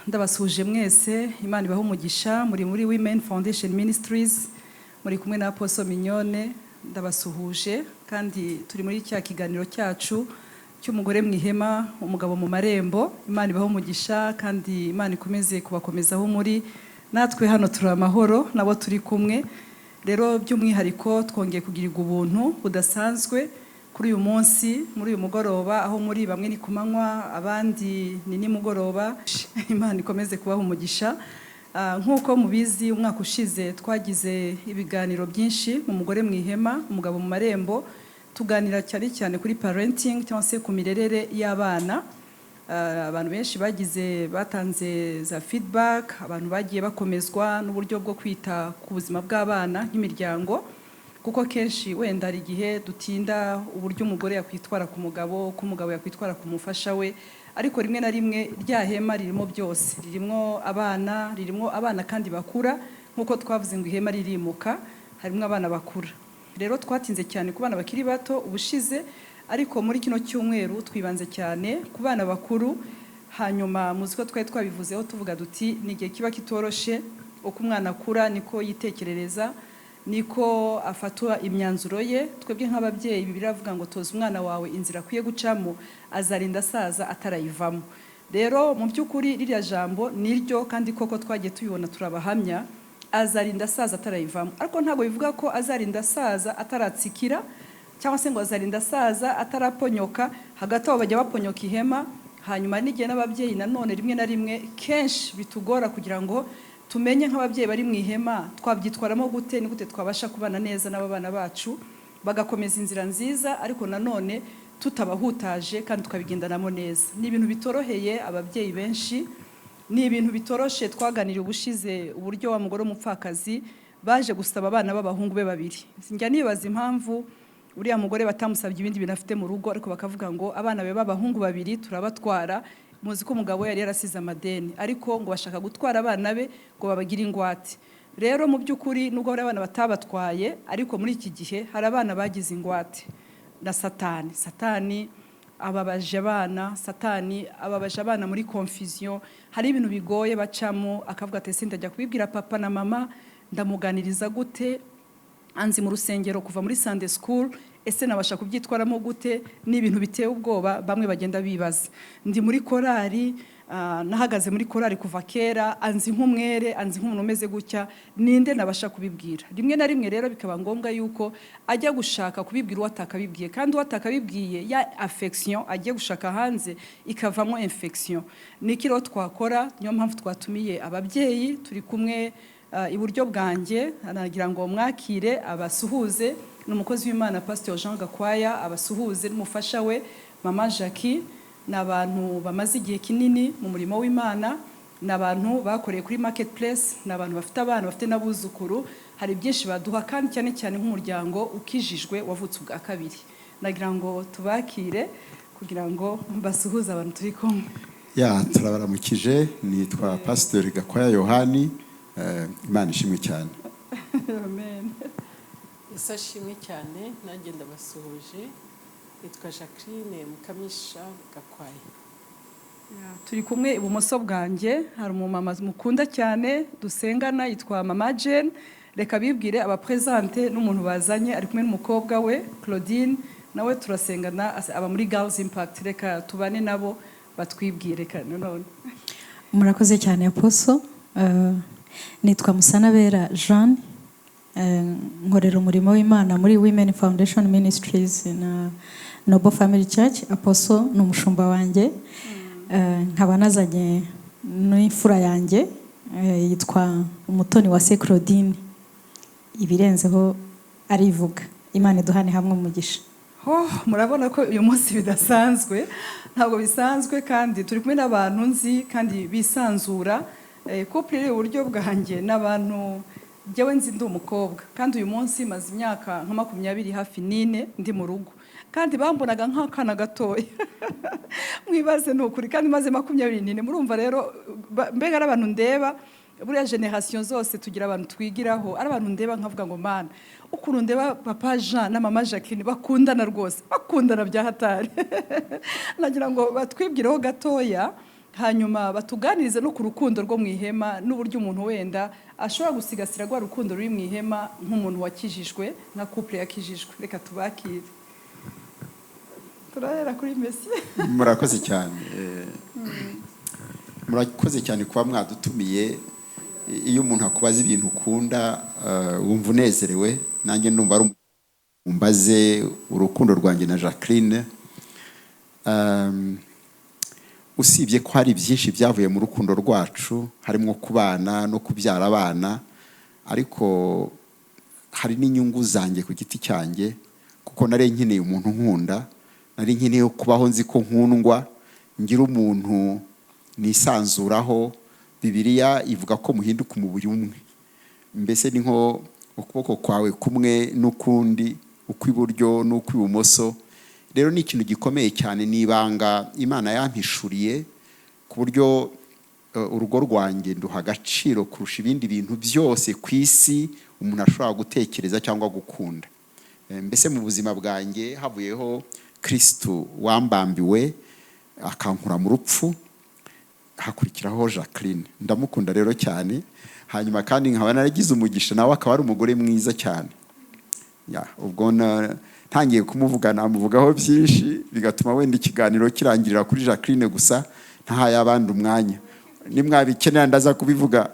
Ndabasuhuje mwese, Imana ibahe umugisha. Muri Women Foundation Ministries, muri kumwe na Apostle Mignone. Ndabasuhuje kandi turi muri cya kiganiro cyacu cy'umugore mu ihema, umugabo mu marembo. Imana ibahe umugisha kandi Imana ikomeze kubakomezaho muri. Natwe hano turi amahoro nabo turi kumwe. Rero by'umwihariko twongeye kugirirwa ubuntu budasanzwe kuri uyu munsi, muri uyu mugoroba, aho muri bamwe ni ku manywa, abandi ni nimugoroba. Imana ikomeze kubaha umugisha. Nk'uko mubizi, umwaka ushize twagize ibiganiro byinshi mu mugore mu ihema, umugabo mu marembo, tuganira cyane cyane kuri parenting cyangwa se ku mirerere y'abana. Abantu benshi bagize, batanze za feedback, abantu bagiye bakomezwa n'uburyo bwo kwita ku buzima bw'abana nk'imiryango, kuko kenshi wenda hari igihe dutinda uburyo umugore yakwitwara ku mugabo, uko umugabo yakwitwara ku mufasha we, ariko rimwe na rimwe rya hema ririmo byose, ririmo abana, ririmo abana kandi bakura. Nk'uko twavuze ngo ihema ririmuka, harimo abana bakura. Rero twatinze cyane ku bana bakiri bato ubushize, ariko muri kino cyumweru twibanze cyane ku bana bakuru. Hanyuma muzi ko twari twabivuzeho, tuvuga duti ni igihe kiba kitoroshe. Uko umwana akura niko yitekerereza, niko afatwa imyanzuro ye. Twebwe nk'ababyeyi, Bibiliya iravuga ngo toza umwana wawe inzira akwiye gucamo, azarinda asaza atarayivamo. Rero mu by'ukuri ririya jambo niryo, kandi koko twagiye tubibona, turabahamya, azarinda asaza atarayivamo. Ariko ntabwo bivuga ko azarinda asaza ataratsikira cyangwa se ngo azarinda asaza ataraponyoka. Hagati aho bajya baponyoka ihema. Hanyuma n'igihe n'ababyeyi nanone rimwe na rimwe kenshi bitugora kugira ngo tumenye nk'ababyeyi bari mu ihema twabyitwaramo gute, ni gute twabasha kubana neza n'aba bana bacu bagakomeza inzira nziza, ariko nanone tutabahutaje kandi tukabigendanamo neza. Ni ibintu bitoroheye ababyeyi benshi, ni ibintu bitoroshe. Twaganiriye ubushize uburyo wa mugore w'umupfakazi baje gusaba abana b'abahungu be babiri. Njya nibaza impamvu uriya mugore batamusabye ibindi bintu afite mu rugo, ariko bakavuga ngo abana be b'abahungu babiri turabatwara. Muzi ko umugabo we yari yarasize amadeni, ariko ngo bashaka gutwara abana be ngo babagire ingwate. Rero mu by'ukuri nubwo hari abana batabatwaye, ariko muri iki gihe hari abana bagize ingwate na Satani. Satani ababaje abana, Satani ababaje abana muri confusion. Hari ibintu bigoye bacamo, akavuga ati: "Ese ndajya kubibwira papa na mama? Ndamuganiriza gute? Anzi mu rusengero kuva muri Sunday school. Ese nabasha kubyitwaramo gute?" Ni ibintu biteye ubwoba. Bamwe bagenda bibaza: "Ndi muri korali, nahagaze muri korali kuva kera, anzi nk'umwere, anzi nk'umuntu umeze gutya, ninde nabasha kubibwira?" Rimwe na rimwe rero bikaba ngombwa yuko ajya gushaka kubibwira uwo atakabibwiye, kandi uwo atakabibwiye, ya affection agiye gushaka hanze ikavamo infection. Niki rero twakora? Niyo mpamvu twatumiye ababyeyi turi kumwe. Iburyo bwanjye nagira ngo mwakire abasuhuze, ni umukozi w'Imana Pastor Jean Gakwaya, abasuhuze n'umufasha we Mama Jackie. Ni abantu bamaze igihe kinini mu murimo w'Imana, ni abantu bakoreye kuri Marketplace, ni abantu bafite abana, bafite n'abuzukuru. Hari byinshi baduha, kandi cyane cyane nk'umuryango ukijijwe wavutse ubwa kabiri. Nagira ngo tubakire kugira ngo basuhuze abantu turi kumwe. Ya, turabaramukije. Nitwa Pasiteri Gakwaya Yohani. Imana ishimwe cyane. Amen. Yesu ashimwe cyane. Nanjye ndabasuhuje, nitwa Jacqueline Mukamisha Gakwaya. Ya, turi kumwe. Ibumoso bwanjye hari umumama mukunda cyane dusengana, yitwa Mama Jane. Reka bibwire, abaprésente n'umuntu bazanye. Ari kumwe n'umukobwa we Claudine, nawe turasengana, aba muri Girls Impact. Reka tubane nabo batwibwire. Reka none. Murakoze cyane, Apostle. Nitwa Musanabera Jeanne. Nkorera umurimo w'Imana muri Women Foundation Ministries na Noble Family Church. Apostle ni umushumba wanjye. Nkaba nazanye n'imfura yanjye, yitwa Umutoni wa se Claudine. Ibirenzeho arivuga. Imana iduhane hamwe umugisha. Oh, murabona ko uyu munsi bidasanzwe, ntabwo bisanzwe, kandi turi kumwe n'abantu nzi kandi bisanzura. Couple iri iburyo bwanjye n'abantu njyewe nzi ndi umukobwa, kandi uyu munsi maze imyaka nka 20 hafi n'ine ndi mu rugo, kandi bambonaga nk'akana gatoya. Mwibaze, ni ukuri, kandi maze 24. Murumva rero mbega ari abantu ndeba. Buriya génération zose tugira abantu twigiraho, ari abantu ndeba nkavuga ngo: "Mana, ukuntu ndeba papa Jean na mama Jacqueline bakundana rwose, bakundana bya hatari." Nagira ngo batwibwireho gatoya. Hanyuma batuganirize no ku rukundo rwo mu ihema n'uburyo umuntu wenda ashobora gusigasira rwa rukundo ruri mu ihema nk'umuntu wakijijwe, nka couple yakijijwe. Reka tubakire. Turahera kuri Mesi. Murakoze cyane. Murakoze cyane kuba mwadutumiye. Iyo umuntu akubaza ibintu ukunda, wumva unezerewe. Nanjye ndumva ari umbaze urukundo rwanjye na Jacqueline. Usibye ko hari byinshi byavuye mu rukundo rwacu, harimo kubana no kubyara abana, ariko hari n'inyungu zanjye ku giti cyanjye, kuko nari nkeneye umuntu nkunda, nari nkeneye kubaho nzi ko nkundwa, ngira umuntu nisanzuraho. Bibiliya ivuga ko muhinduka umubiri umwe, mbese ni nko ukuboko kwawe kumwe n'ukundi, ukw'iburyo n'ukw'ibumoso. Rero ni ikintu gikomeye cyane, ni ibanga Imana yampishuriye, ku buryo urugo rwanjye nduha agaciro kurusha ibindi bintu byose ku isi umuntu ashobora gutekereza cyangwa gukunda. Mbese mu buzima bwanjye havuyeho Kirisitu wambambiwe akankura mu rupfu, hakurikiraho Jacqueline. Ndamukunda rero cyane. Hanyuma kandi nkaba naragize umugisha, nawe akaba ari umugore mwiza cyane. Ya, ubwo ntangiye kumuvuga namuvugaho byinshi, bigatuma wenda ikiganiro kirangirira kuri Jacqueline gusa, ntahaye abandi umwanya. Nimwabikenera ndaza kubivuga.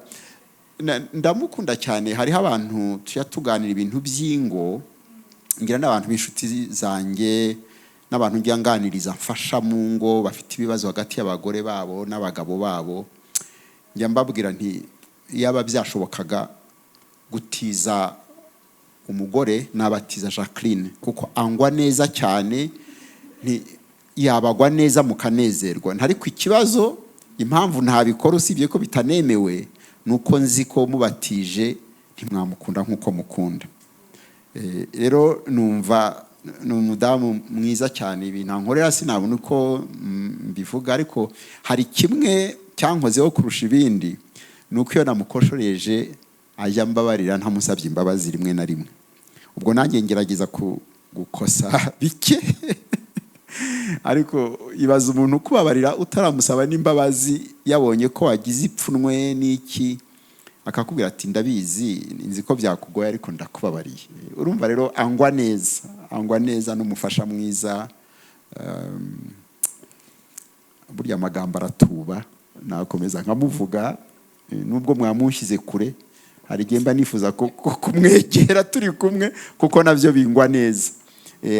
Ndamukunda cyane. Hariho abantu tujya tuganira ibintu by'ingo, ngira n'abantu b'inshuti zanjye n'abantu njya nganiriza mfasha mu ngo bafite ibibazo hagati y'abagore babo n'abagabo babo, njya mbabwira nti yaba byashobokaga gutiza umugore nabatiza Jacqueline, kuko angwa neza cyane, nti yabagwa neza mukanezerwa. Ariko ikibazo, impamvu ntabikora usibye ko bitanemewe, ni uko nzi ko mubatije ntimwamukunda nk'uko mukunda. Rero numva ni umudamu mwiza cyane. Ibintu ankorera sinabona uko mbivuga, ariko hari kimwe cyankozeho kurusha ibindi, ni uko iyo namukoshoreje ajya mbabarira ntamusabye imbabazi rimwe na rimwe. Ubwo nanjye ngerageza gukosa bike, ariko ibaza umuntu kubabarira utaramusaba n'imbabazi, yabonye ko wagize ipfunwe n'iki, akakubwira ati ndabizi, nzi ko byakugoye, ariko ndakubabariye. Urumva rero angwa neza, angwa neza n'umufasha mwiza. Burya amagambo aratuba, nakomeza nkamuvuga, nubwo mwamushyize kure, hari igihe mba nifuza kumwegera turi kumwe, kuko nabyo bingwa neza.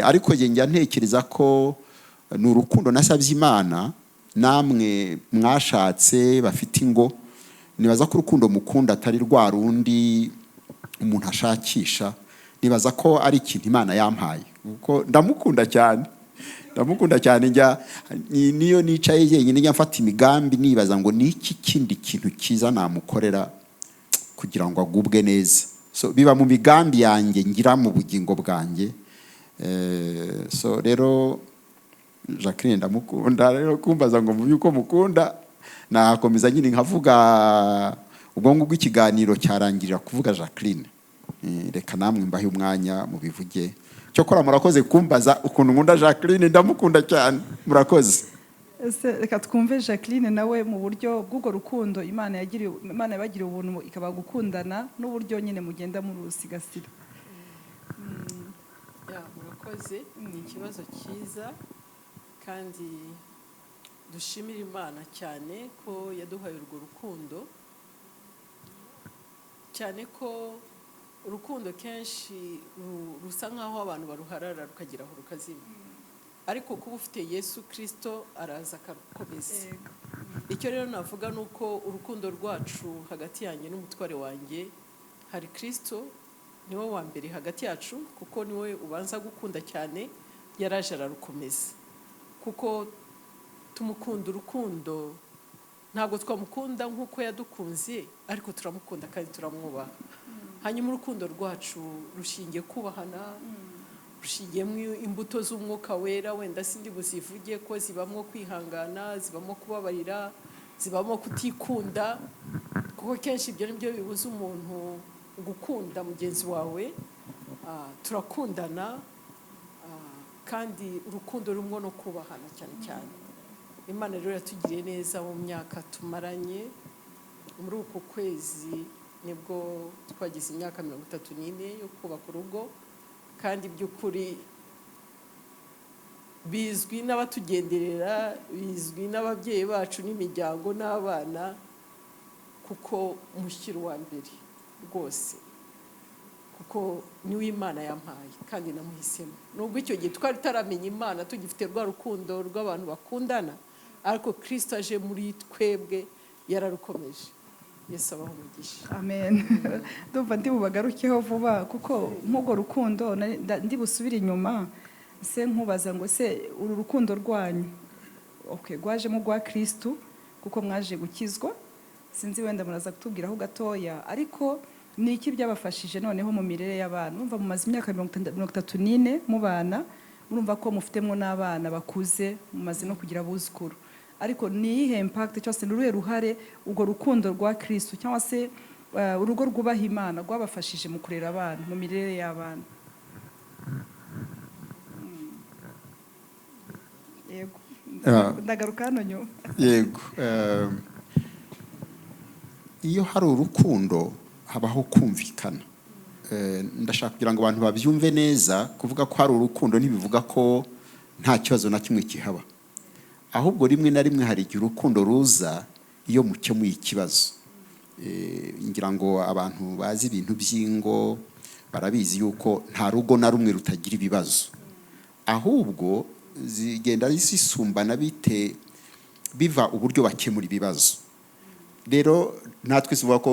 Ariko njye njya ntekereza ko ni urukundo nasabye Imana. Namwe mwashatse bafite ingo, nibaza ko urukundo mukunda atari rwa rundi umuntu ashakisha. Nibaza ko ari ikintu Imana yampaye, kuko ndamukunda cyane, ndamukunda cyane. Njya niyo nicaye jyenyine njya mfata imigambi, nibaza ngo ni iki kindi kintu cyiza namukorera kugira ngo agubwe neza. So biba mu migambi yanjye ngira mu bugingo bwanjye. So rero Jacqueline ndamukunda. Rero kumbaza ngo mu by'uko mukunda, nakomeza nyine nkavuga, ubwo ngubwo ikiganiro cyarangirira kuvuga Jacqueline. Reka namwe mbahe umwanya mubivuge. Cyokora murakoze kumbaza ukuntu nkunda Jacqueline, ndamukunda cyane, murakoze. Ese reka twumve Jacqueline nawe mu buryo bw'urwo rukundo Imana yagiriye, Imana yabagiriye ubuntu ikaba gukundana, n'uburyo nyine mugenda murusigasira. Ya, murakoze, ni ikibazo cyiza kandi dushimira Imana cyane ko yaduhaye urwo rukundo, cyane ko urukundo kenshi rusa nk'aho abantu baruharara rukagera aho rukazima, ariko kuba ufite Yesu Kirisito araza akarukomeza. Icyo rero navuga ni uko urukundo rwacu hagati yanjye n'umutware wanjye, hari Kirisito, niwe wa mbere hagati yacu, kuko niwe ubanza gukunda cyane, yaraje ararukomeza, kuko tumukunda urukundo, ntabwo twamukunda nk'uko yadukunze, ariko turamukunda kandi turamwubaha. Hanyuma urukundo rwacu rushingiye kubahana, rushingiyemo imbuto z'Umwuka Wera. Wenda sindi buzivuge, ko zibamo kwihangana, zibamo kubabarira, zibamo kutikunda, kuko kenshi ibyo nibyo bibuza umuntu gukunda mugenzi wawe. Turakundana, kandi urukundo rumwo no kubahana cyane cyane. Imana rero yatugiriye neza mu myaka tumaranye. Muri uku kwezi nibwo twagize imyaka 34 yo kubaka urugo, kandi by'ukuri bizwi n'abatugenderera, bizwi n'ababyeyi bacu n'imiryango n'abana, kuko mushyira uwa mbere rwose, kuko niwe Imana yampaye kandi namuhisemo. Nubwo icyo gihe twari tutaramenya Imana, tugifite rwa rukundo rw'abantu bakundana, ariko Kirisito aje muri twebwe yararukomeje. Yesu abaho umugisha. Amen. Ndumva ndi bubagarukeho vuba, kuko nk'urwo rukundo ndi busubire inyuma se nkubaza ngo: se uru rukundo rwanyu, okay, rwajemo rwa Kristu kuko mwaje gukizwa, sinzi, wenda muraza kutubwiraho gatoya, ariko ni iki byabafashije noneho mu mirere y'abana? Urumva mumaze imyaka 34 mubana, murumva ko mufitemo n'abana bakuze, mumaze no kugira abuzukuru, ariko ni iyihe impact cyangwa se ni uruhe ruhare urwo rukundo rwa Kristu cyangwa se urugo rwubaha Imana rwabafashije mu kurera abana, mu mirere y'abana? Yego. Ndagaruka hano nyuma. Yego. Iyo hari urukundo habaho kumvikana. Ndashaka kugira ngo abantu babyumve neza: kuvuga ko hari urukundo ntibivuga ko nta kibazo na kimwe kihaba, ahubwo rimwe na rimwe hari igihe urukundo ruza iyo mukemuye ikibazo. Ngira ngo abantu bazi ibintu by'ingo barabizi yuko nta rugo na rumwe rutagira ibibazo, ahubwo zigenda zisumbana bite biva uburyo bakemura ibibazo. Rero natwe tuvuga ko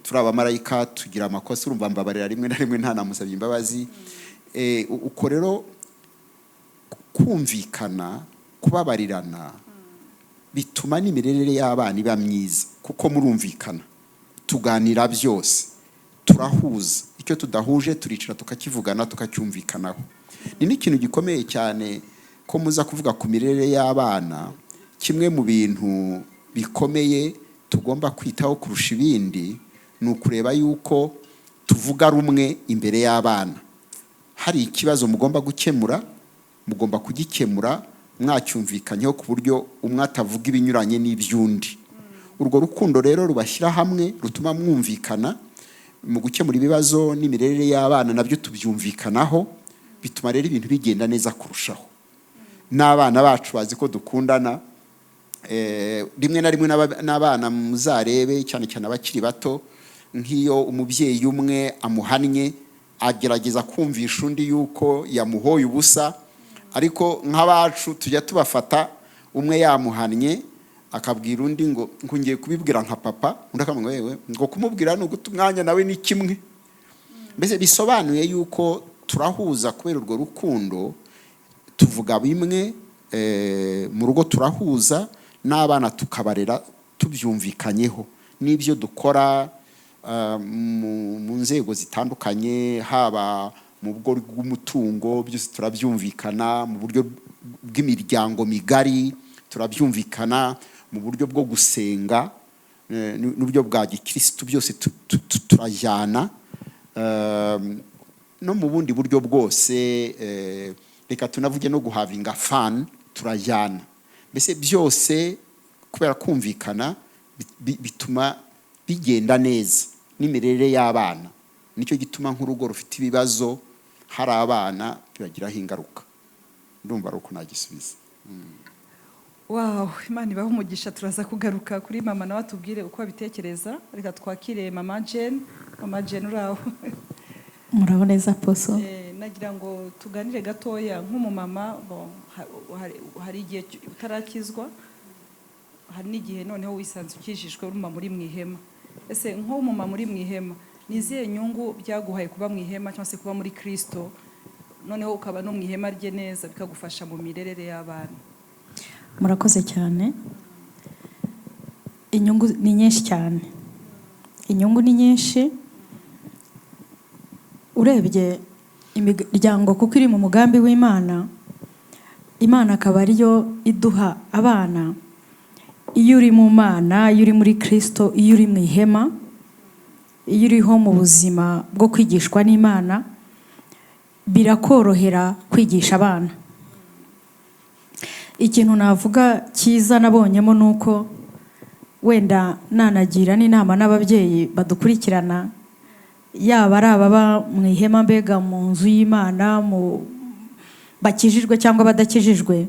turi abamarayika, tugira amakosa. Urumva mbabarira rimwe na rimwe ntanamusabye imbabazi. Uko rero kumvikana, kubabarirana bituma n'imirerere y'abana iba myiza, kuko murumvikana, tuganira byose, turahuza. Icyo tudahuje turicara tukakivugana, tukacyumvikanaho. Ni n'ikintu gikomeye cyane ko muza kuvuga ku mirere y'abana. Kimwe mu bintu bikomeye tugomba kwitaho kurusha ibindi ni ukureba yuko tuvuga rumwe imbere y'abana. Hari ikibazo mugomba gukemura, mugomba kugikemura mwacyumvikanyeho, ku buryo umwe atavuga ibinyuranye n'iby'undi. Urwo rukundo rero rubashyira hamwe, rutuma mwumvikana mu gukemura ibibazo, n'imirere y'abana nabyo tubyumvikanaho, bituma rero ibintu bigenda neza kurushaho. N'abana bacu bazi ko dukundana. Rimwe na rimwe n'abana muzarebe, cyane cyane abakiri bato, nk'iyo umubyeyi umwe amuhannye agerageza kumvisha undi yuko yamuhoye ubusa, ariko nk'abacu tujya tubafata, umwe yamuhannye akabwira undi ngo ngiye kubibwira nka papa, undi akamubwira ngo yewe, ngo kumubwira ni uguta umwanya, nawe ni kimwe. Mbese bisobanuye yuko turahuza kubera urwo rukundo, tuvuga bimwe mu rugo, turahuza n'abana tukabarera tubyumvikanyeho, n'ibyo dukora mu nzego zitandukanye, haba mu buryo bw'umutungo, byose turabyumvikana, mu buryo bw'imiryango migari turabyumvikana, mu buryo bwo gusenga n'uburyo bwa gikirisitu, byose turajyana, no mu bundi buryo bwose, reka tunavuge no guhavinga fun, turajyana. Mbese byose kubera kumvikana bituma bigenda neza n'imirere y'abana. Nicyo gituma nk'urugo rufite ibibazo hari abana bibagiraho ingaruka. Ndumva ari uko nagisubiza. Wow, Imana ibahe umugisha. Turaza kugaruka kuri mama nawe atubwire uko abitekereza. Reka twakire mama Jane. Mama Jane, uraho? Muraho neza, Apostle. Nagira ngo tuganire gatoya nk'umumama. Bon, hari igihe utarakizwa, hari n'igihe noneho wisanze ukijijwe, uri umumama uri mu ihema. Ese nk'umumama uri mu ihema, ni izihe nyungu byaguhaye kuba mu ihema cyangwa se kuba muri Kristo, noneho ukaba no mu ihema rye neza, bikagufasha mu mirerere y'abana? Murakoze cyane. Inyungu ni nyinshi cyane, inyungu ni nyinshi. Urebye imiryango, kuko iri mu mugambi w'Imana, Imana akaba ariyo iduha abana. Iyo uri mu Mana, iyo uri muri Kirisito, iyo uri mu ihema, iyo uriho mu buzima bwo kwigishwa n'Imana, birakorohera kwigisha abana. Ikintu navuga cyiza nabonyemo ni uko wenda nanagira n'inama n'ababyeyi badukurikirana, yaba ari ababa mu ihema, mbega mu nzu y'Imana, mu bakijijwe cyangwa badakijijwe.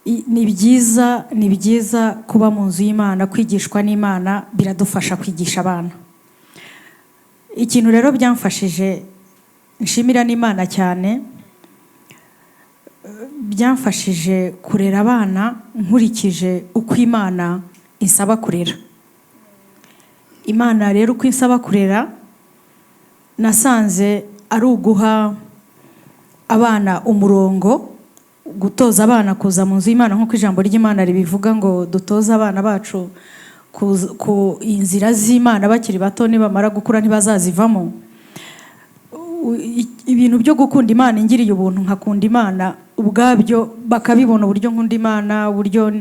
Ni byiza kuba mu nzu y'Imana. Kwigishwa n'Imana biradufasha kwigisha abana. Ikintu rero byamfashije, nshimira n'Imana cyane, byamfashije kurera abana nkurikije uko Imana insaba kurera. Imana rero uko insaba kurera, nasanze ari uguha abana umurongo, gutoza abana kuza mu nzu y'Imana, nk'uko ijambo ry'Imana ribivuga ngo dutoze abana bacu ku inzira z'Imana bakiri bato, nibamara gukura ntibazazivamo. Ibintu byo gukunda Imana, ingiriye ubuntu nkakunda Imana, ubwabyo bakabibona uburyo nkunda Imana, uburyo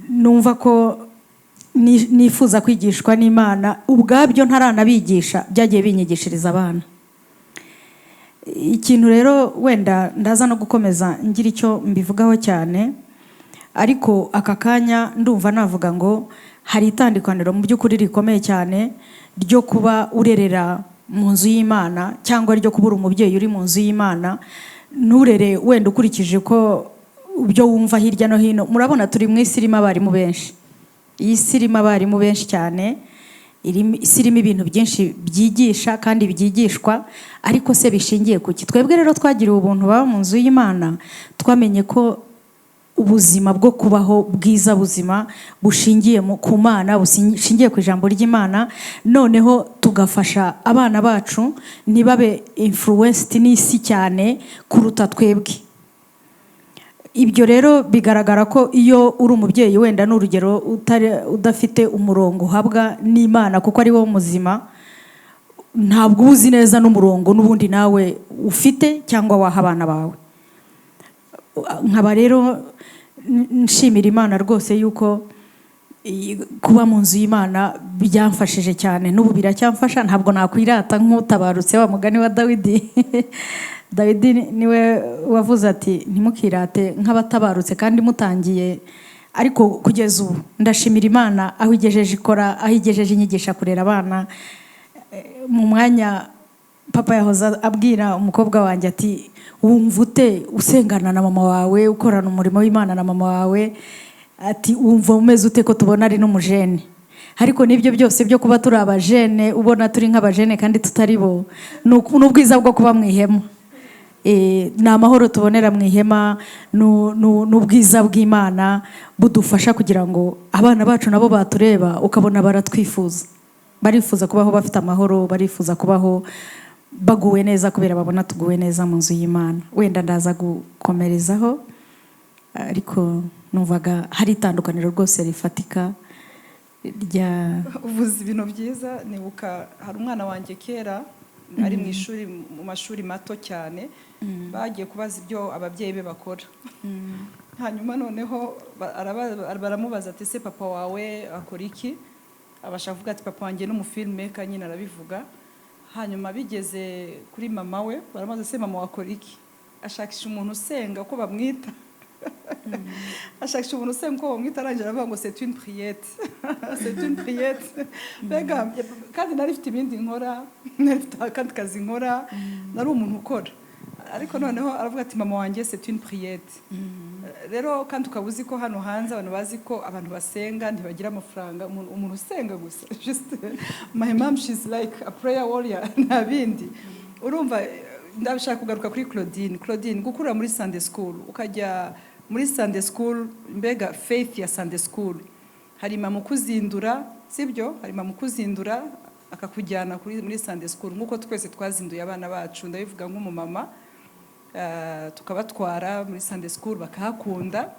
numva ko nifuza kwigishwa n'Imana, ubwabyo ntaranabigisha byagiye binyigishiriza abana. Ikintu rero wenda ndaza no gukomeza ngira icyo mbivugaho cyane, ariko aka kanya ndumva navuga ngo hari itandukaniro mu by'ukuri rikomeye cyane ryo kuba urerera mu nzu y'Imana, cyangwa ryo kuba uri umubyeyi uri mu nzu y'Imana, nturere wenda ukurikije ko ibyo wumva hirya no hino. Murabona turi mu isi irimo abarimu benshi. Iyi si irimo abarimu benshi cyane, isi irimo ibintu byinshi byigisha kandi byigishwa, ariko se bishingiye ku ki? Twebwe rero twagiriwe ubuntu baba mu nzu y'Imana, twamenye ko ubuzima bwo kubaho bwiza, buzima bushingiye ku Mana, bushingiye ku ijambo ry'Imana, noneho tugafasha abana bacu ntibabe influenced n'isi cyane kuruta twebwe. Ibyo rero bigaragara ko iyo uri umubyeyi, wenda ni urugero, udafite umurongo uhabwa n'Imana, kuko ari wo muzima, ntabwo uba uzi neza n'umurongo n'ubundi nawe ufite cyangwa waha abana bawe. Nkaba rero nshimira Imana rwose yuko kuba mu nzu y'Imana byamfashije cyane, n'ubu biracyamfasha. Ntabwo nakwirata nk'utabarutse, wa mugani wa Dawidi. Dawidi niwe wavuze ati: "Ntimukirate nk'abatabarutse kandi mutangiye." Ariko kugeza ubu ndashimira Imana aho igejeje ikora, aho igejeje inyigisha kurera abana. Mu mwanya papa yahoze abwira umukobwa wanjye ati: "Wumva ute usengana na mama wawe, ukorana umurimo w'Imana na mama wawe?" Ati: "Wumva umeze ute ko tubona ari n'umujene?" Ariko n'ibyo byose byo kuba turi abajene, ubona turi nk'abajene kandi tutari bo, ni ubwiza bwo kuba mu ihema. Ni amahoro tubonera mu ihema, n'ubwiza bw'Imana budufasha kugira ngo abana bacu nabo batureba ukabona baratwifuza, barifuza kubaho bafite amahoro, barifuza kubaho baguwe neza kubera babona tuguwe neza mu nzu y'Imana. Wenda ndaza gukomerezaho, ariko numvaga hari itandukaniro rwose rifatika rya Uvuze ibintu byiza. Nibuka hari umwana wanjye kera ari mu ishuri, mu mashuri mato cyane, bagiye kubaza ibyo ababyeyi be bakora. Hanyuma noneho baramubaza ati: "Se papa wawe akora iki?" Abasha kuvuga ati: "Papa wanjye ni umufilmmaker." Nyine arabivuga. Hanyuma bigeze kuri mama we, baramubaza: "Se mama wakora iki?" Ashakisha umuntu usenga uko bamwita, ashakisha umuntu usenga uko bamwita, arangije aravuga ngo: "C'est une priette, c'est une priette." Mbega kandi nari mfite ibindi nkora, nari mfite akandi kazi nkora, nari umuntu ukora, ariko noneho aravuga ati: "Mama wanjye, c'est une priette." Rero kandi ukaba uzi ko hano hanze abantu bazi ko abantu basenga ntibagira amafaranga. Umuntu usenga gusa, just my mom, she's like a prayer warrior, nta bindi. Urumva, ndashaka kugaruka kuri Claudine. Claudine, gukurira muri Sunday school, ukajya muri Sunday school, mbega faith ya Sunday school, hari mama ukuzindura, sibyo? Hari mama ukuzindura akakujyana muri Sunday school, nk'uko twese twazinduye abana bacu, ndabivuga nk'umumama, tukabatwara muri Sunday school bakahakunda.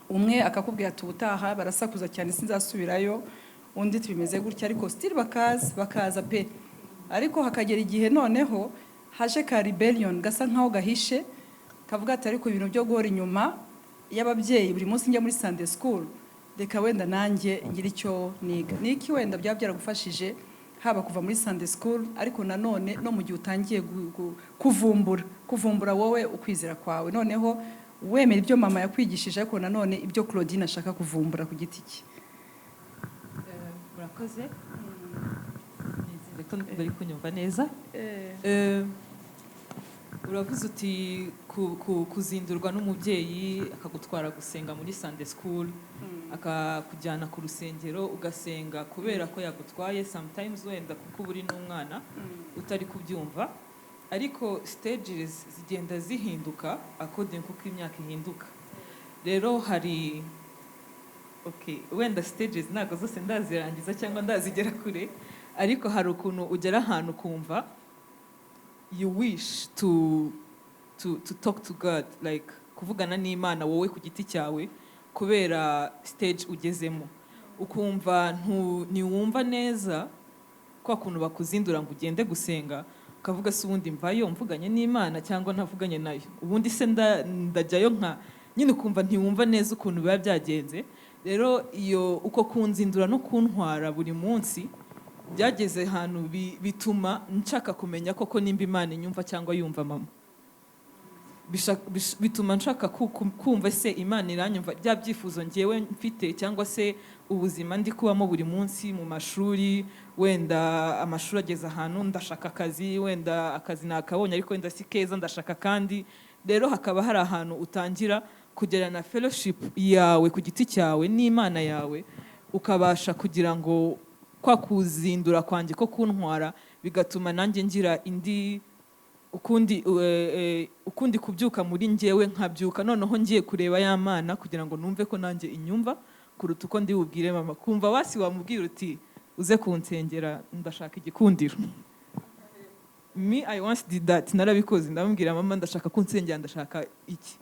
Umwe akakubwira ati: "Ubutaha barasakuza cyane, sinzasubirayo." Undi tubimeze gutya, ariko still bakaza, bakaza pe. Ariko hakagera igihe noneho haje ka rebellion gasa nkaho gahishe, kavuga ati: "Ariko ibintu byo guhora inyuma y'ababyeyi buri munsi njya muri Sunday school, reka wenda nanjye ngira icyo niga." Ni iki wenda byaba byaragufashije, haba kuva muri Sunday school, ariko nanone no mu gihe utangiye kuvumbura wowe ukwizera kwawe, noneho Wemera ibyo mama yakwigishije, ariko nanone ibyo Claudine ashaka kuvumbura ku giti cye. Murakoze, nizere ko bari kunyumva neza. Uravuze uti kuzindurwa n'umubyeyi, akagutwara gusenga muri Sunday school, akakujyana ku rusengero ugasenga kubera ko yagutwaye, sometimes wenda kuko uba uri n'umwana utari kubyumva, ariko stages zigenda zihinduka according kuko imyaka ihinduka. Rero hari, okay, wenda stages ntabwo zose ndazirangiza cyangwa ndazigera kure, ariko hari ukuntu ugera ahantu ukumva you wish to talk to God, like kuvugana n'Imana wowe ku giti cyawe, kubera stage ugezemo, ukumva ntiwumva neza kwa kuntu bakuzindura ngo ugende gusenga, ukavuga: "Se ubundi mvayo mvuganye n'Imana cyangwa ntavuganye nayo? Ubundi se ndajyayo nka nyine?" Ukumva ntiwumva neza ukuntu biba byagenze. Rero iyo uko kunzindura no kuntwara buri munsi byageze ahantu bituma nshaka kumenya koko nimba Imana inyumva cyangwa yumva mama. Bituma nshaka kumva se Imana iranyumva, bya byifuzo ngewe mfite cyangwa se ubuzima ndi kubamo buri munsi mu mashuri. Wenda amashuri ageze ahantu ndashaka akazi, wenda akazi nakabonye ariko wenda si keza, ndashaka kandi. Rero hakaba hari ahantu utangira kugirana fellowship yawe ku giti cyawe n'Imana yawe, ukabasha kugira ngo kwa kuzindura kwanjye ko kuntwara bigatuma nanjye ngira indi ukundi ukundi kubyuka muri njyewe, nkabyuka noneho ngiye kureba ya Mana kugira ngo numve ko nanjye inyumva kuruta uko ndi bubwire mama. Kumva wasi wamubwira uti: "Uze kunsengera, ndashaka igikundiro." Me, I once did that, narabikoze, ndamubwira: "Mama, ndashaka kunsengera, ndashaka iki,"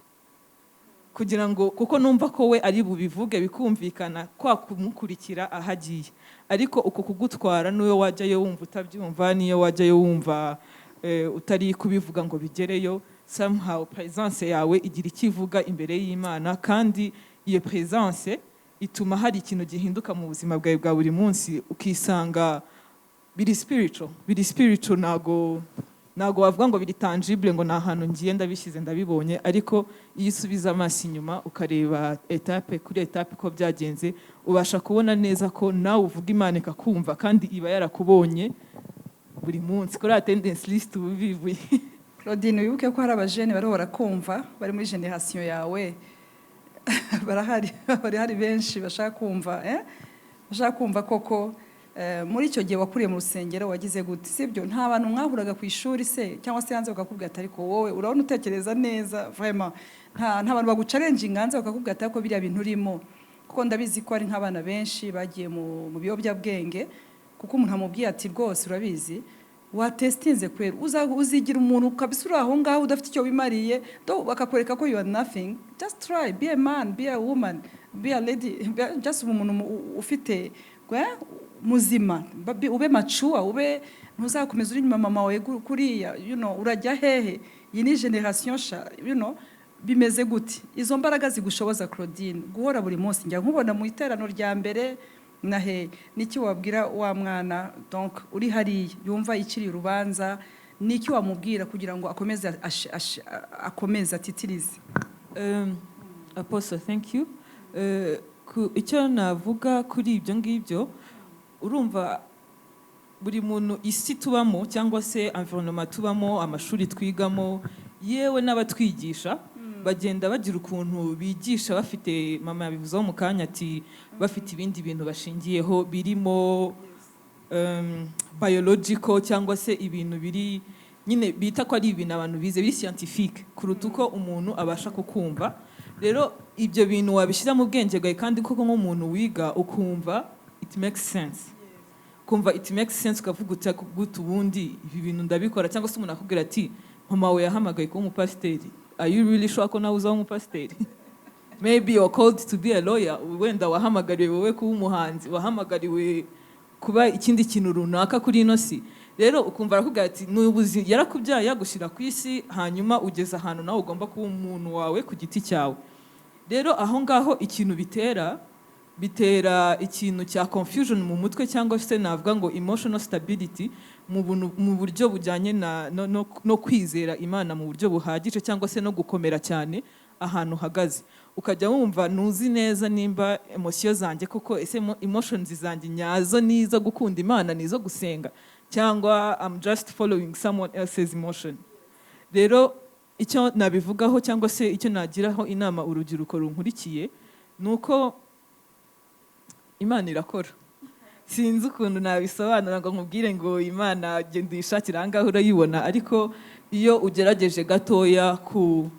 kugira ngo kuko numva ko we ari bubivuge bikumvikana, kwa kumukurikira aho agiye. Ariko uko kugutwara, n'iyo wajyayo wumva utabyumva, n'iyo wajyayo wumva utari kubivuga ngo bigereyo, somehow presence yawe igira icyo ivuga imbere y'Imana, kandi iyo presence ituma hari ikintu gihinduka mu buzima bwawe bwa buri munsi, ukisanga biri spiritual, biri spiritual. Ntago wavuga ngo biri tangible, ngo ni ahantu ngiye ndabishyize ndabibonye, ariko iyo usubiza amaso inyuma ukareba étape kuri étape ko byagenze, ubasha kubona neza ko nawe uvuga Imana ikakumva, kandi iba yarakubonye buri munsi kuri attendance list uba ubivuye. Claudine, wibuke ko hari abajene bariho barakumva, bari muri génération yawe, barahari, bari hari benshi bashaka kumva, eh? Bashaka kumva koko muri icyo gihe wakuriye mu rusengero wagize gute? Sibyo, nta bantu mwahuraga ku ishuri se cyangwa se hanze bakakubwira ati: "Ariko wowe urabona utekereza neza vraiment"? Nta bantu baguchallenginga hanze bakakubwira ati: "Ariko biriya bintu urimo"? Kuko ndabizi ko hari nk'abana benshi bagiye mu biyobyabwenge kuko umuntu amubwiye ati: "Rwose urabizi, watestinze kwera, uzigira umuntu kabisa, uri aho ngaho udafite icyo wimariye," do bakakwereka ko you are nothing. Just try, be a man, be a woman, be a lady, just umuntu ufite muzima, ube mature, ube ntuzakomeza uri inyuma mama wawe kuriya, urajya hehe? Iyi ni génération sha, bimeze gute? Izo mbaraga zigushoboza, Claudine, guhora buri munsi njya nkubona mu iteraniro rya mbere na he, niki wabwira wa mwana donc uri hariya yumva ikiri urubanza? Niki wamubwira kugira ngo akomeze akomeze atitirize? Apostle, thank you. Icyo navuga kuri ibyo ngibyo, urumva buri muntu, isi tubamo cyangwa se environnement tubamo, amashuri twigamo, yewe n'abatwigisha bagenda bagira ukuntu bigisha bafite, mama yabivuzeho mu kanya ati bafite ibindi bintu bashingiyeho birimo biological cyangwa se ibintu biri nyine bita ko ari ibintu abantu bize biri scientifique kuruta uko umuntu abasha kukumva. Rero ibyo bintu wabishyira mu bwenge bwawe, kandi koko nk'umuntu wiga ukumva it makes sense, kumva it makes sense, ukavuga uti: "Gute ubundi ibi bintu ndabikora?" Cyangwa se umuntu akubwira ati: "Mama wawe yahamagaye kuba umupasiteri, are you really sure ko nawe uzaba umupasiteri? Maybe you're called to be a lawyer." Wenda wahamagariwe wowe kuba umuhanzi, wahamagariwe kuba ikindi kintu runaka kuri ino si. Rero ukumva arakubwira ati ni ubuzima, yarakubyaye yagushyira ku isi, hanyuma ugeze ahantu nawe ugomba kuba umuntu wawe ku giti cyawe. Rero aho ngaho ikintu bitera ikintu cya confusion mu mutwe, cyangwa se navuga ngo emotional stability mu buryo bujyanye na no kwizera Imana mu buryo buhagije cyangwa se no gukomera cyane. ahantu uhagaze, ukajya wumva ntuzi neza nimba emotion zanjye koko, ese emotions zanjye nyazo ni izo gukunda Imana, ni izo gusenga, cyangwa I'm just following someone else's emotion. Rero icyo nabivugaho cyangwa se icyo nagiraho inama urubyiruko runkurikiye ni uko Imana irakora. Sinzi ukuntu nabisobanura ngo nkubwire ngo Imana genda uyishakire aha ngaha urayibona, ariko iyo ugerageje gatoya ku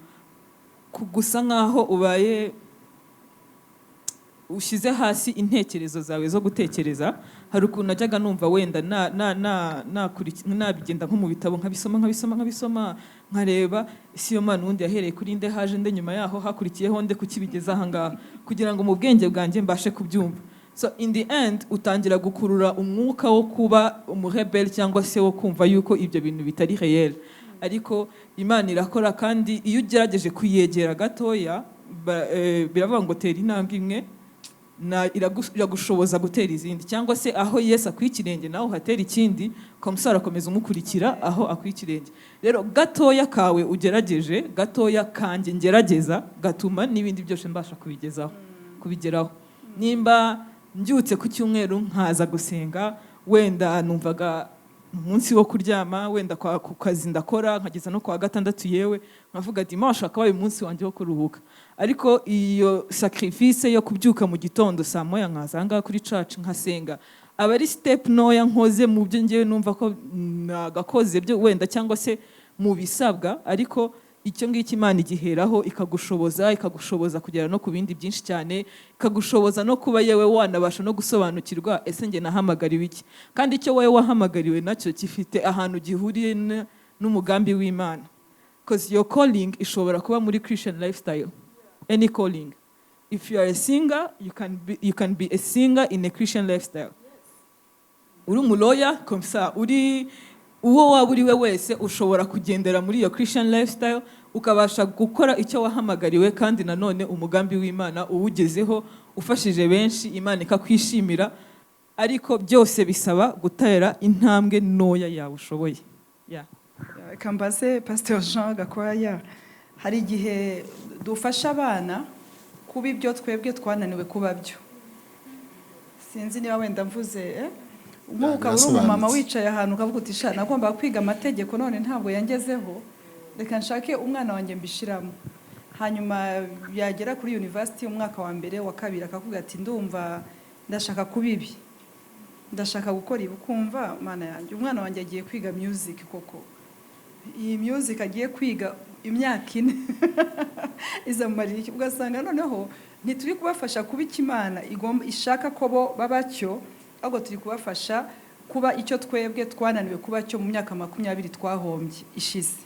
gusa nkaho ubaye ushyize hasi intekerezo zawe zo gutekereza. Hari ukuntu najyaga numva wenda na nabigenda nko mu bitabo, nkabisoma, nkabisoma, nkabisoma, nkareba isi iyo Mana ubundi yahereye kuri nde, haje nde nyuma yaho, hakurikiyeho nde, kuki bigeze aha ngaha, kugira ngo mu bwenge bwanjye mbashe kubyumva. So in the end utangira gukurura umwuka wo kuba umurebel cyangwa se wo kumva yuko ibyo bintu bitari réel. Ariko Imana irakora, kandi iyo ugerageje kuyegera gatoya, biravuga ngo tera intambwe imwe iragushoboza gutera izindi, cyangwa se aho Yesu akuye ikirenge nawe uhatera ikindi, ukamusara arakomeza umukurikira aho akuye ikirenge. Rero gatoya kawe ugerageje, gatoya kanjye ngerageza, gatuma n'ibindi byose mbasha kubigezaho, kubigeraho. Nimba mbyutse ku cyumweru nkaza gusenga, wenda numvaga umunsi wo kuryama, wenda ku kazi ndakora nkageza no kwa gatandatu, yewe nkavuga dimanche akaba ari umunsi wanjye wo kuruhuka, ariko iyo sacrifice yo kubyuka mu gitondo saa 1 nkaza aha ngaha kuri church nkasenga, aba ari step ntoya nkoze mu byo ngewe numva ko nagakoze byo wenda cyangwa se mu bisabwa. Ariko icyo ngicyo Imana igiheraho ikagushoboza, ikagushoboza kugera no ku bindi byinshi cyane, ikagushoboza no kuba yewe wanabasha no gusobanukirwa ese njye nahamagariwe iki, kandi icyo wowe wahamagariwe nacyo gifite ahantu gihuriye n'umugambi w'Imana, because your calling ishobora kuba muri Christian lifestyle. Any calling, if you are a singer, you can be a singer in a Christian lifestyle. Uri umuloya comme ça, uri uwo waba uri we wese, ushobora kugendera muri iyo Christian lifestyle, ukabasha gukora icyo wahamagariwe, kandi nanone umugambi w'Imana uwugezeho, ufashije benshi, Imana ikakwishimira. Ariko byose bisaba gutera intambwe ntoya yawe ushoboye. Yeah. Reka mbaze Pastor Jean Gakwaya: hari igihe dufasha abana kuba ibyo twebwe twananiwe kuba byo? Sinzi niba wenda mvuze, eh? Nk'ubu ukaba uri umumama Birasobanutse. wicaye ahantu ukavuga uti: "Sha, nagombaga kwiga amategeko none ntabwo yangezeho, reka nshake umwana wanjye mbishiramo." Hanyuma yagera kuri university umwaka wa mbere, wa kabiri, akakubwira ati: "Ndumva ndashaka kuba ibi, ndashaka gukora ibi." Ukumva: "Mana yanjye, umwana wanjye agiye kwiga music koko? Iyi music agiye kwiga imyaka 4 izamumarira iki?" Ugasanga noneho ntituri kubafasha kuba icyo Imana igomba ishaka ko bo baba cyo, ahubwo turi kubafasha kuba icyo twebwe twananiwe kuba cyo mu myaka 20 twahombye ishize.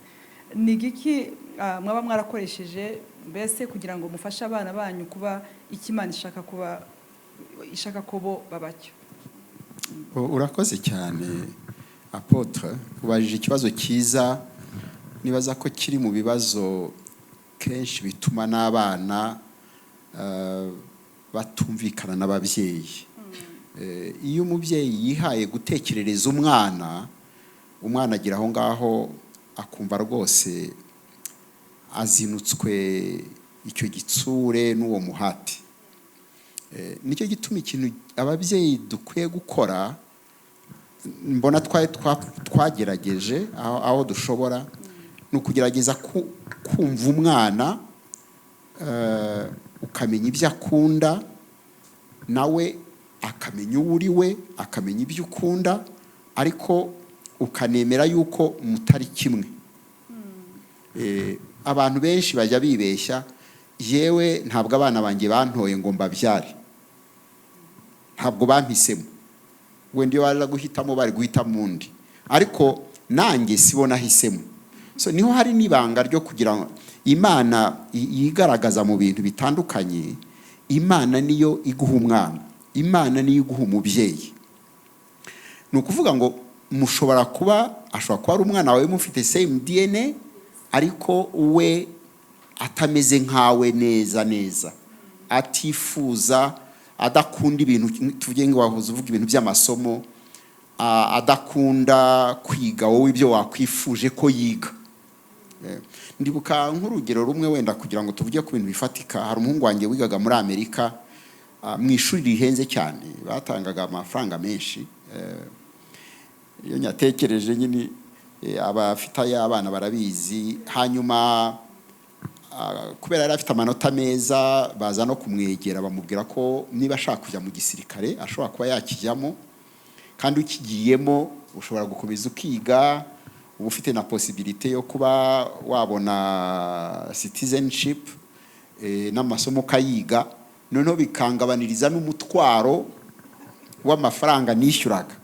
Ni igiki mwaba mwarakoresheje mbese kugira ngo mufashe abana banyu kuba icyo Imana ishaka ko bo baba cyo? Urakoze cyane, apôtre, ubajije ikibazo cyiza. Nibaza ko kiri mu bibazo kenshi bituma n'abana batumvikana n'ababyeyi. Iyo umubyeyi yihaye gutekerereza umwana, umwana agira aho ngaho akumva rwose azinutswe icyo gitsure n'uwo muhati. Nicyo gituma ikintu ababyeyi dukwiye gukora, mbona twari twagerageje aho dushobora, ni ukugerageza kumva umwana, ukamenya ibyo akunda, nawe akamenya uwo uri we, akamenya ibyo ukunda, ariko ukanemera yuko mutari kimwe. Abantu benshi bajya bibeshya. Yewe, ntabwo abana banjye bantoye ngo mbabyare, ntabwo bampisemo. Wenda iyo baza guhitamo bari guhitamo undi, ariko nanjye sibo nahisemo. So niho hari n'ibanga ryo kugira ngo Imana yigaragaza mu bintu bitandukanye. Imana niyo iguha umwana, Imana niyo iguha umubyeyi. Ni ukuvuga ngo mushobora kuba, ashobora kuba ari umwana wawe mufite same DNA, ariko we atameze nkawe neza neza, atifuza, adakunda ibintu, tuvuge ngo wahoze uvuga ibintu by'amasomo, adakunda kwiga wowe ibyo wakwifuje ko yiga. Ndibuka nk'urugero rumwe wenda kugira ngo tuvuge ku bintu bifatika. Hari umuhungu wanjye wigaga muri Amerika, mu ishuri rihenze cyane, batangaga amafaranga menshi. Iyo nyatekereje nyine, abafite ay'abana barabizi. Hanyuma kubera yari afite amanota meza, baza no kumwegera bamubwira ko niba ashaka kujya mu gisirikare ashobora kuba yakijyamo, kandi ukigiyemo ushobora gukomeza ukiga, uba ufite na possibilité yo kuba wabona citizenship, n'amasomo ukayiga, noneho bikangabaniriza n'umutwaro w'amafaranga nishyuraga.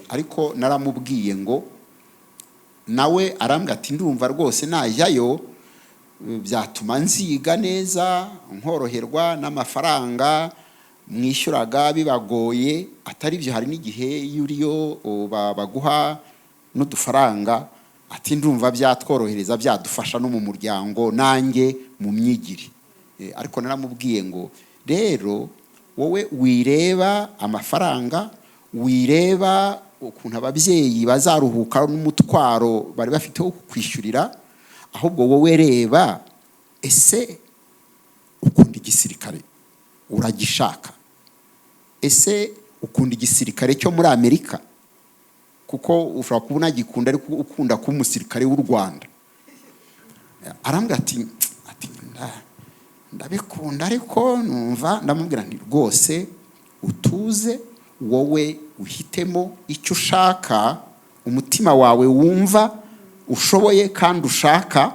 Ariko naramubwiye ngo, nawe arambwira ati: "Ndumva rwose najyayo, byatuma nziga neza, nkoroherwa n'amafaranga mwishyuraga bibagoye." Atari byo, hari n'igihe iyo uriyo baguha n'udufaranga. Ati: "Ndumva byatworohereza, byadufasha no mu muryango, nanjye mu myigire." Ariko naramubwiye ngo: "Rero wowe wireba amafaranga, wireba ukuntu ababyeyi bazaruhuka n'umutwaro bari bafite wo kukwishyurira, ahubwo wowe reba: ese ukunda igisirikare? Uragishaka? Ese ukunda igisirikare cyo muri Amerika? Kuko ushobora kuba unagikunda ariko ukunda kuba umusirikare w'u Rwanda." Arambwira ati: "Ndabikunda ariko numva." Ndamubwira nti: "Rwose utuze, wowe uhitemo icyo ushaka, umutima wawe wumva ushoboye kandi ushaka,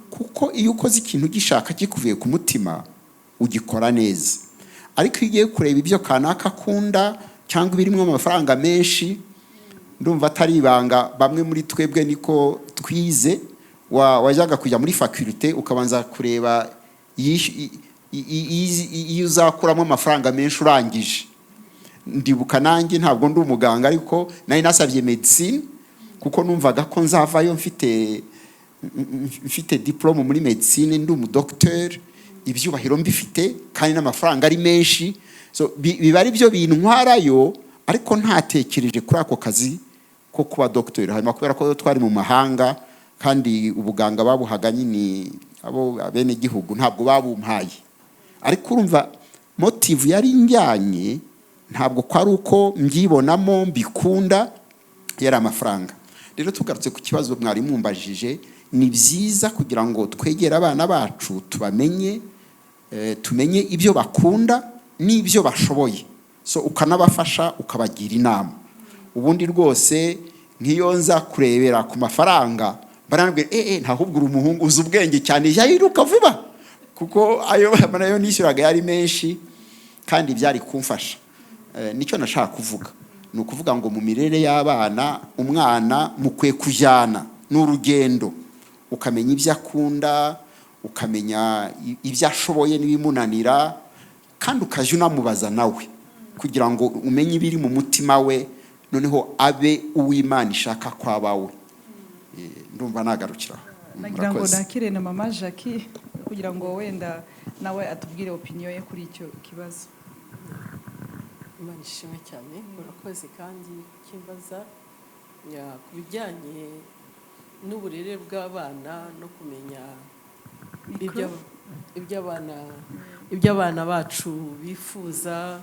kuko iyo ukoze ikintu ugishaka kikuvuye ku mutima ugikora neza. Ariko iyo ugiye kureba ibyo kanaka akunda cyangwa ibirimo amafaranga menshi, ndumva atari ibanga, bamwe muri twebwe niko twize, wajyaga kujya muri faculté ukabanza kureba iyo uzakuramo amafaranga menshi urangije." Ndibuka nanjye, ntabwo ndi umuganga, ariko nari nasabye medicine kuko numvaga ko nzavayo mfite diplôme muri medicine, ndi umudocteur, ibyubahiro mbifite kandi n'amafaranga ari menshi. So, biba ari byo bintwarayo, ariko ntatekereje kuri ako kazi ko kuba docteur. Hanyuma kubera ko twari mu mahanga kandi ubuganga babuhaga nyine abo abenegihugu, ntabwo babumpaye. Ariko urumva motive yari njyanye ntabwo kwari uko mbyibonamo mbikunda, yari amafaranga. Rero tugarutse ku kibazo mwari mumbajije, ni byiza kugira ngo twegere abana bacu, tubamenye, tumenye ibyo bakunda n'ibyo bashoboye, so ukanabafasha, ukabagira inama. Ubundi rwose nk'iyo nza kurebera ku mafaranga, baranabwira: "Ntahubwo uri umuhungu uzi ubwenge cyane, jya yiruka vuba," kuko ayo nayo nishyuraga yari menshi kandi byari kumfasha. Nicyo nashaka kuvuga, ni ukuvuga ngo mu mirere y'abana, umwana mukwiye kujyana n'urugendo, ukamenya ibyo akunda, ukamenya ibyo ashoboye n'ibimunanira, kandi ukajya unamubaza nawe kugira ngo umenye ibiri mu mutima we, noneho abe uw'Imana ishaka ko aba we. Ndumva nagarukira aho. Nagira ngo Murakoze. nakire na Mama Jackie kugira ngo wenda nawe atubwire opinion ye kuri icyo kibazo. Imana ishimwe cyane. Urakoze kandi kukimbaza. Ku bijyanye n'uburere bw'abana no kumenya ibyo abana bacu bifuza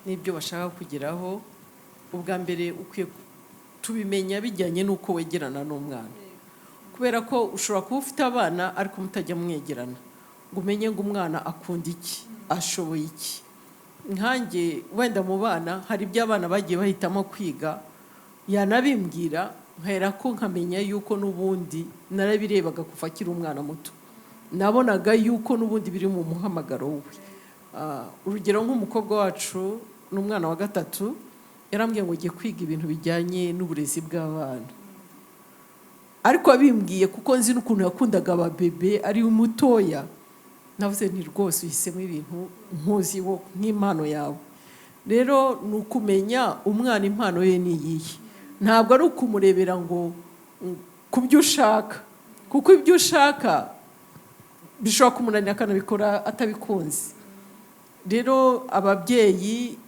n'ibyo bashaka kugeraho, ubwa mbere ukwiye tubimenya bijyanye n'uko wegerana n'umwana, kubera ko ushobora kuba ufite abana ariko mutajya mwegerana ngo umenye ngo umwana akunda iki, ashoboye iki. Nkanjye wenda mu bana hari ibyo abana bagiye bahitamo kwiga, yanabimbwira nkahera ko nkamenya yuko n'ubundi narabirebaga kuva akiri umwana muto, nabonaga yuko n'ubundi biri mu muhamagaro we. Urugero nk'umukobwa wacu ni umwana wa gatatu, yarambwiye ngo ngiye kwiga ibintu bijyanye n'uburezi bw'abana. Ariko abimbwiye, kuko nzi n'ukuntu yakundaga ababebe ari mutoya, navuze nti: "Rwose uhisemo ibintu nkuziho nk'impano yawe." Rero ni ukumenya umwana impano ye ni iyihe. Ntabwo ari ukumurebera ngo ku byo ushaka, kuko ibyo ushaka bishobora kumunanira akanabikora atabikunze. Rero ababyeyi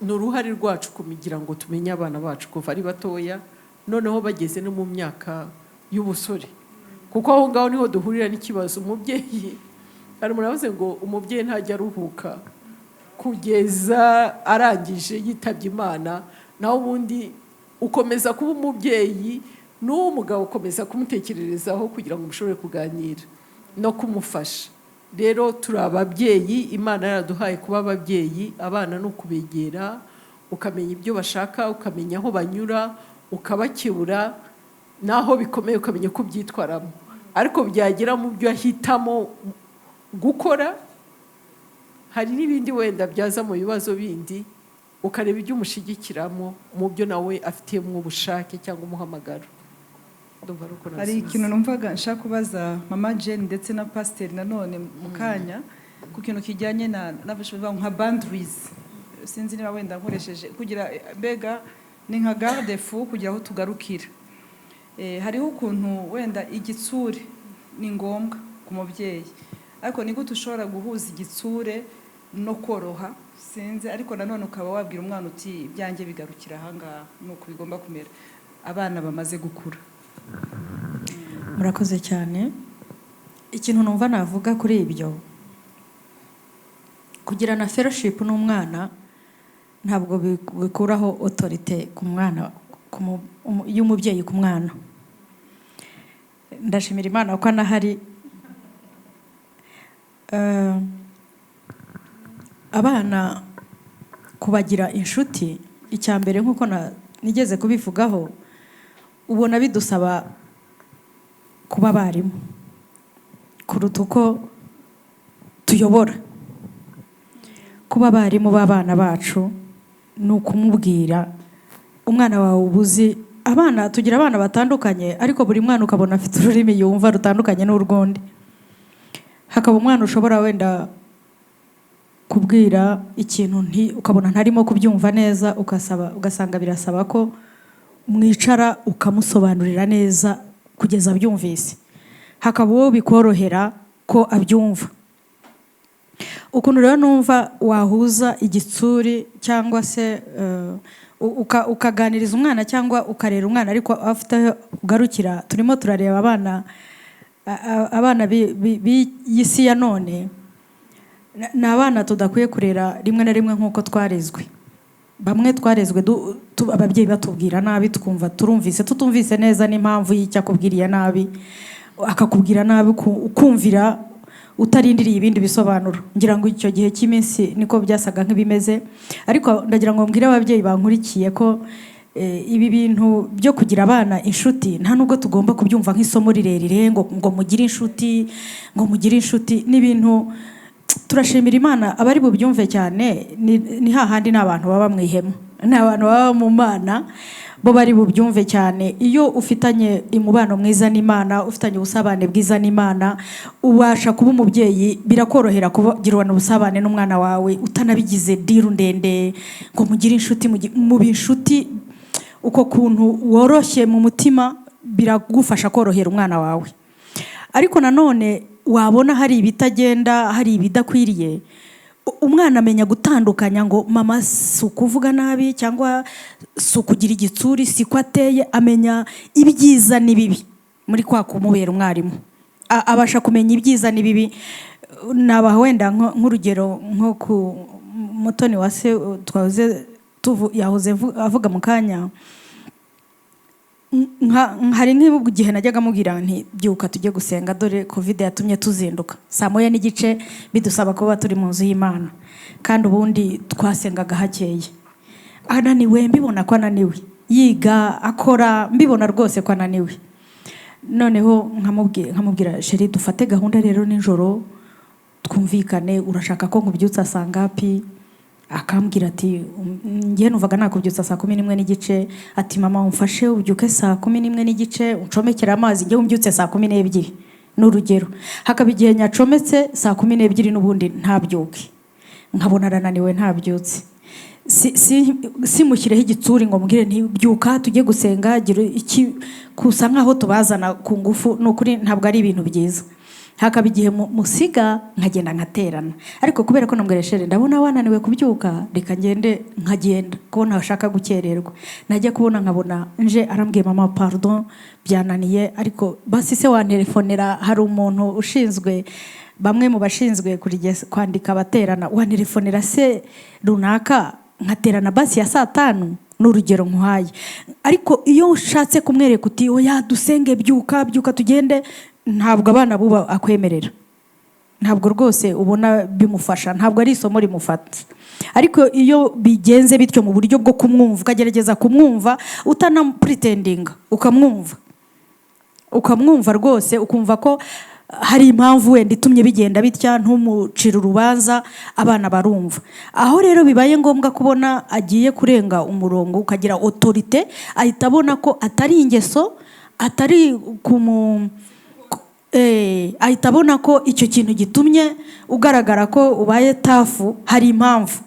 ni uruhare rwacu kugira ngo tumenye abana bacu kuva ari batoya, noneho bageze no mu myaka y'ubusore. Kuko aho ngaho niho duhurira n'ikibazo. Umubyeyi, hari umuntu wavuze ngo umubyeyi ntajya aruhuka kugeza arangije yitabye Imana. Naho ubundi ukomeza kuba umubyeyi, n'uwo mugabo ukomeza kumutekererezaho kugira ngo mushobore kuganira no kumufasha. Rero turi ababyeyi, Imana yaraduhaye kuba ababyeyi. Abana ni ukubegera, ukamenya ibyo bashaka, ukamenya aho banyura, ukabakebura, n'aho bikomeye ukamenya uko ubyitwaramo. Ariko byagera mu byo ahitamo gukora, hari n'ibindi wenda byaza mu bibazo bindi, ukareba ibyo umushyigikiramo mu byo nawe afitiyemo ubushake cyangwa umuhamagaro. Ndumva ari uko Hari nasubiza. ikintu numvaga nshaka kubaza Mama Jane ndetse na pasiteri nanone mu kanya, ku kintu kijyanye na nka boundaries. Sinzi niba wenda nkoresheje kugira, mbega ni nka garde-fou kugira aho tugarukira. Hariho ukuntu wenda igitsure ni ngombwa ku mubyeyi, ariko ni gute ushobora guhuza igitsure no koroha? Sinzi, ariko nanone ukaba wabwira umwana uti: "Ibyanjye bigarukira ahangaha, ni uku bigomba kumera," abana bamaze gukura. Murakoze cyane. Ikintu numva navuga kuri ibyo, kugirana fellowship n'umwana ntabwo bikuraho autorité ku mwana y'umubyeyi ku mwana. Ndashimira Imana ko anahari. Abana kubagira inshuti, icya mbere nk'uko nigeze kubivugaho, ubona bidusaba kuba abarimu kuruta uko tuyobora. Kuba abarimu b'abana bacu ni ukumubwira umwana wawe ubuzi. Abana, tugira abana batandukanye, ariko buri mwana ukabona afite ururimi yumva rutandukanye n'urw'undi. Hakaba umwana ushobora wenda kubwira ikintu ukabona ntarimo kubyumva neza, ugasaba, ugasanga birasaba ko mwicara ukamusobanurira neza kugeza abyumvise. Hakaba uwo bikorohera ko abyumva. Ukuntu rero numva wahuza igitsuri cyangwa se ukaganiriza umwana cyangwa ukarera umwana ariko afite aho ugarukira, turimo turareba abana abana b'iyi si ya none, ni abana tudakwiye kurera rimwe na rimwe nk'uko twarezwe. Bamwe twarezwe ababyeyi batubwira nabi, twumva turumvise, tutumvise neza n'impamvu y'icyo akubwiriye nabi. Akakubwira nabi, ukumvira utarindiriye ibindi bisobanuro. Ngira ngo icyo gihe cy'iminsi niko byasaga nk'ibimeze. Ariko ndagira ngo mbwire ababyeyi bankurikiye ko ibi bintu byo kugira abana inshuti nta nubwo tugomba kubyumva nk'isomo rirerire ngo mugire inshuti, ngo mugire inshuti. Ni ibintu turashimira Imana abari bubyumve cyane ni hahandi ni abantu baba mu ihema, ni abantu baba mu Mana, bo bari bubyumve cyane. Iyo ufitanye umubano mwiza n'Imana, ufitanye ubusabane bwiza n'Imana, ubasha kuba umubyeyi, birakorohera kugirana ubusabane n'umwana wawe utanabigize deal ndende ngo mugire inshuti. Muba inshuti. Uko kuntu woroshye mu mutima biragufasha korohera umwana wawe. Ariko nanone wabona hari ibitagenda, hari ibidakwiriye, umwana amenya gutandukanya ngo mama si ukuvuga nabi cyangwa si ukugira igitsuri, si ko ateye. Amenya ibyiza n'ibibi muri kwa kumubera umwarimu. Abasha kumenya ibyiza n'ibibi. Nabaha wenda nk'urugero nko ku Mutoni wa se twahoze yahoze avuga mu kanya. Hari nk'igihe najyaga mubwira nti: "Byuka tujye gusenga, dore COVID yatumye tuzinduka 1:30, bidusaba kuba turi mu nzu y'Imana, kandi ubundi twasengaga hakeye." Ananiwe, mbibona ko ananiwe, yiga, akora, mbibona rwose ko ananiwe. Noneho nkamubwira: "Chéri, dufate gahunda rero nijoro, twumvikane. Urashaka ko nkubyutsa saa ngapi?" Akambwira ati: "Njye numvaga nakubyutsa 11:30." Ati: "Mama, umfashe ubyuke 11:30, uncomekere amazi, njye umbyutse 12:00." Ni urugero. Hakaba igihe nyacometse 12:00 n'ubundi ntabyuke, nkabona arananiwe, ntabyutse. Simushyireho igitsuri ngo mbwire nti: "Byuka tujye gusenga," gira iki, kusa nkaho tubazana ku ngufu. Ni ukuri ntabwo ari ibintu byiza. Hakaba igihe musiga nkagenda nkaterana, ariko kubera ko nambwira: "Chéri, ndabona wananiwe kubyuka, reka ngende." Nkagenda kuko ntashaka gukererwa. Najya kubona nkabona nje arambwiye: "Mama, pardon, byananiye, ariko basi se wanterefonera? Hari umuntu ushinzwe, bamwe mu bashinzwe kwandika abaterana, wanterefonera se runaka nkaterana basi ya saa 5?" Ni urugero nkuhaye. Ariko iyo ushatse kumwereka uti: "Oya, dusenge, byuka, byuka tugende," ntabwo abana buba akwemerera, ntabwo rwose ubona bimufasha, ntabwo ari isomo rimufata. Ariko iyo bigenze bityo mu buryo bwo kumwumva, ukagerageza kumwumva utanapretendinga, ukamwumva, ukamwumva rwose, ukumva ko hari impamvu wenda itumye bigenda bitya, ntumucire urubanza, abana barumva. Aho rero bibaye ngombwa kubona agiye kurenga umurongo, ukagira autorité, ahita abona ko atari ingeso, atari kumu ahita abona ko icyo kintu gitumye ugaragara ko ubaye tough, hari impamvu.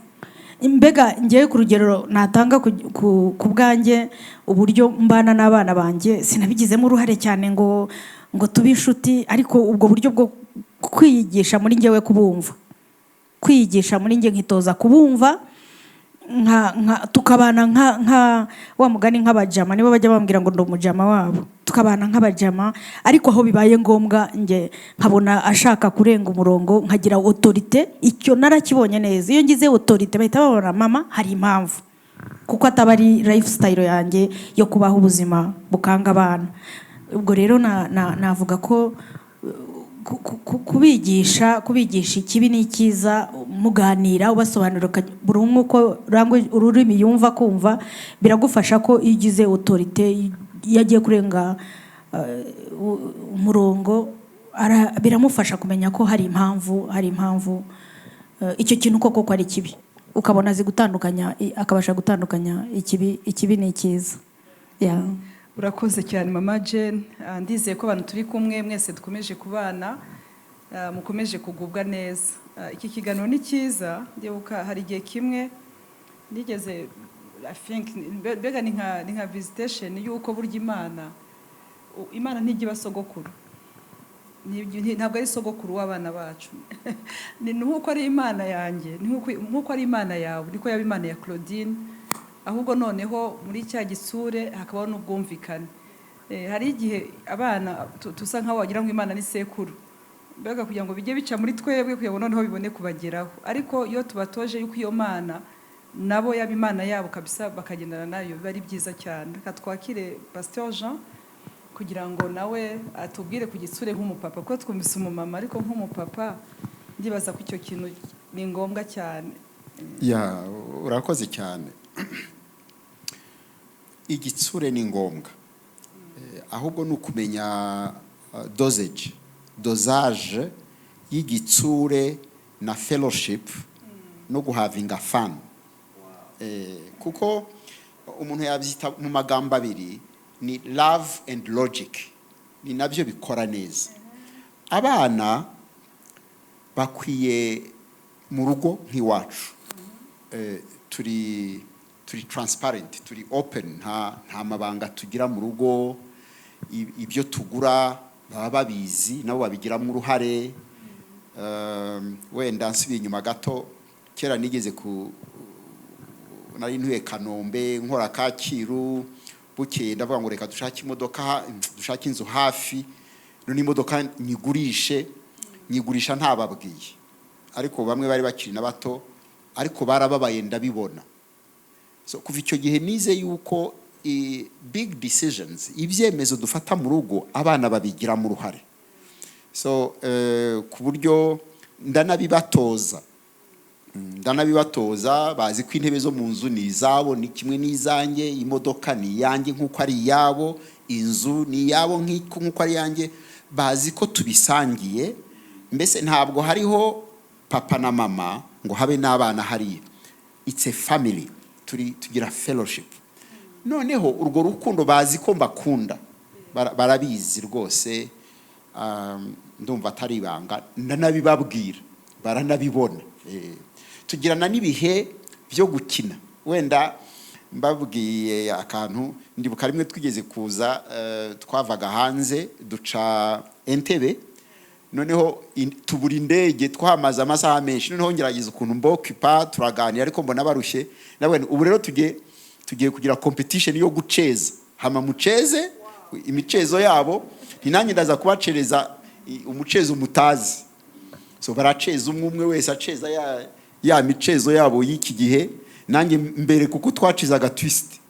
Mbega ngewe ku rugero natanga ku bwanjye, uburyo mbana n'abana banjye, sinabigizemo uruhare cyane ngo tube inshuti, ariko ubwo buryo bwo kwiyigisha muri ngewe kubumva, kwiyigisha muri nge nkitoza kubumva, tukabana nka wa mugani nk'abajama. Nibo bajya bambwira ngo ndi umujama wabo. Tukabana nk'abajama, ariko aho bibaye ngombwa nge nkabona ashaka kurenga umurongo, nkagira autorité. Icyo narakibonye neza, iyo ngize autorité bahita babona: "Mama, hari impamvu," kuko ataba ari lifestyle yanjye yo kubaho ubuzima bukanga abana. Ubwo rero navuga ko kubigisha ikibi n'icyiza, muganira, ubasobanurira, buri umwe uko ururimi yumva kumva, biragufasha ko iyo ugize autorité, iyo agiye kurenga umurongo, biramufasha kumenya ko hari impamvu, hari impamvu icyo kintu koko ko ari kibi, ukabona azi gutandukanya, akabasha gutandukanya ikibi n'icyiza. Yeah. Urakoze cyane, Mama Jane. Ndizeye ko abantu turi kumwe mwese dukomeje kubana, mukomeje kugubwa neza. Iki kiganiro ni cyiza. Ndibuka hari igihe kimwe nigeze, I think, mbega ni nka visitation y'uko burya Imana ntijya iba sogokuru. Ntabwo ari sogokuru w'abana bacu. Ni nk'uko ari Imana yanjye, ni nk'uko ari Imana yawe, niko yaba Imana ya Claudine. Ahubwo noneho muri cya gitsure hakabaho n'ubwumvikane. Hari igihe abana tusa nkaho wagira ngo Imana ni sekuru, mbega kugira ngo bijye bica muri twebwe kugira ngo noneho bibone kubageraho. Ariko iyo tubatoje yuko iyo Mana nabo yaba Imana yabo kabisa, bakagendana nayo, biba ari byiza cyane. Reka twakire Pasteur Jean kugira ngo nawe atubwire ku gitsure nk'umupapa, kuko twumvise umumama, ariko nk'umupapa ndibaza ko icyo kintu ni ngombwa cyane. Ya, urakoze cyane. Igitsure ni ngombwa. Ahubwo ni ukumenya dosage y'igitsure na fellowship no guhavinga fun. Kuko umuntu yabyita mu magambo abiri, ni love and logic, ni nabyo bikora neza. Abana bakwiye mu rugo nk'iwacu, turi transparent, turi open, nta mabanga tugira mu rugo. Ibyo tugura baba babizi, nabo babigiramo uruhare. Wenda nsubiye inyuma gato, kera nigeze ku nari ntuye Kanombe, nkora Kacyiru. Bukeye ndavuga ngo reka dushake imodoka, dushake inzu hafi, none imodoka nyigurishe. Nyigurisha ntababwiye, ariko bamwe bari bakiri na bato, ariko barababaye, ndabibona. So kuva icyo gihe nize yuko big decisions, ibyemezo dufata mu rugo, abana babigiramo uruhare. So ku buryo ndanabibatoza. Ndanabibatoza, bazi ko intebe zo mu nzu ni izabo, ni kimwe n'izanjye, imodoka ni iyanjye nk'uko ari iyabo, inzu ni iyabo nk'uko ari iyanjye. Bazi ko tubisangiye. Mbese ntabwo hariho papa na mama ngo habe n'abana hariya. It's a family, turi tugira fellowship. Noneho urwo rukundo, bazi ko mbakunda. Barabizi rwose. Ndumva atari ibanga, ndanabibabwira, baranabibona. Tugirana n'ibihe byo gukina. Wenda mbabwiye akantu, ndibuka rimwe twigeze kuza, twavaga hanze, duca Entebbe. Noneho tubura indege, twahamaze amasaha menshi. Noneho ngerageza ukuntu mbokipa, turaganira, ariko mbona barushye. Nawe ubu rero tugiye kugira competition yo guceza. Hama muceze imicezo yabo, nti nanjye ndaza kubacereza umucezo mutazi. So baraceza, umwe umwe wese aceza ya micezo yabo y'iki gihe, nanjye mbere kuko twacizaga twist.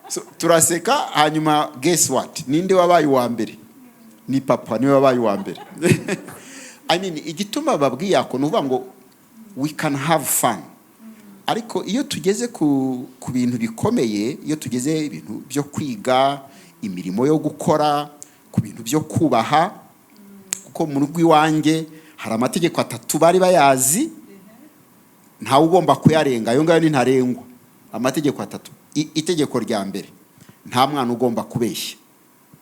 So, turaseka. Hanyuma guess what? Ninde wabaye uwa mbere? Ni papa, niwe wabaye uwa mbere. I mean, igituma babwiye ako ni ukuvuga ngo we can have fun, ariko iyo tugeze ku bintu bikomeye, iyo tugeze ibintu byo kwiga, imirimo yo gukora, ku bintu byo kubaha, kuko mu rugo iwanjye hari amategeko atatu bari bayazi, ntawe ugomba kuyarenga. Ayo ngayo ni ntarengwa, amategeko atatu. Itegeko rya mbere, nta mwana ugomba kubeshya.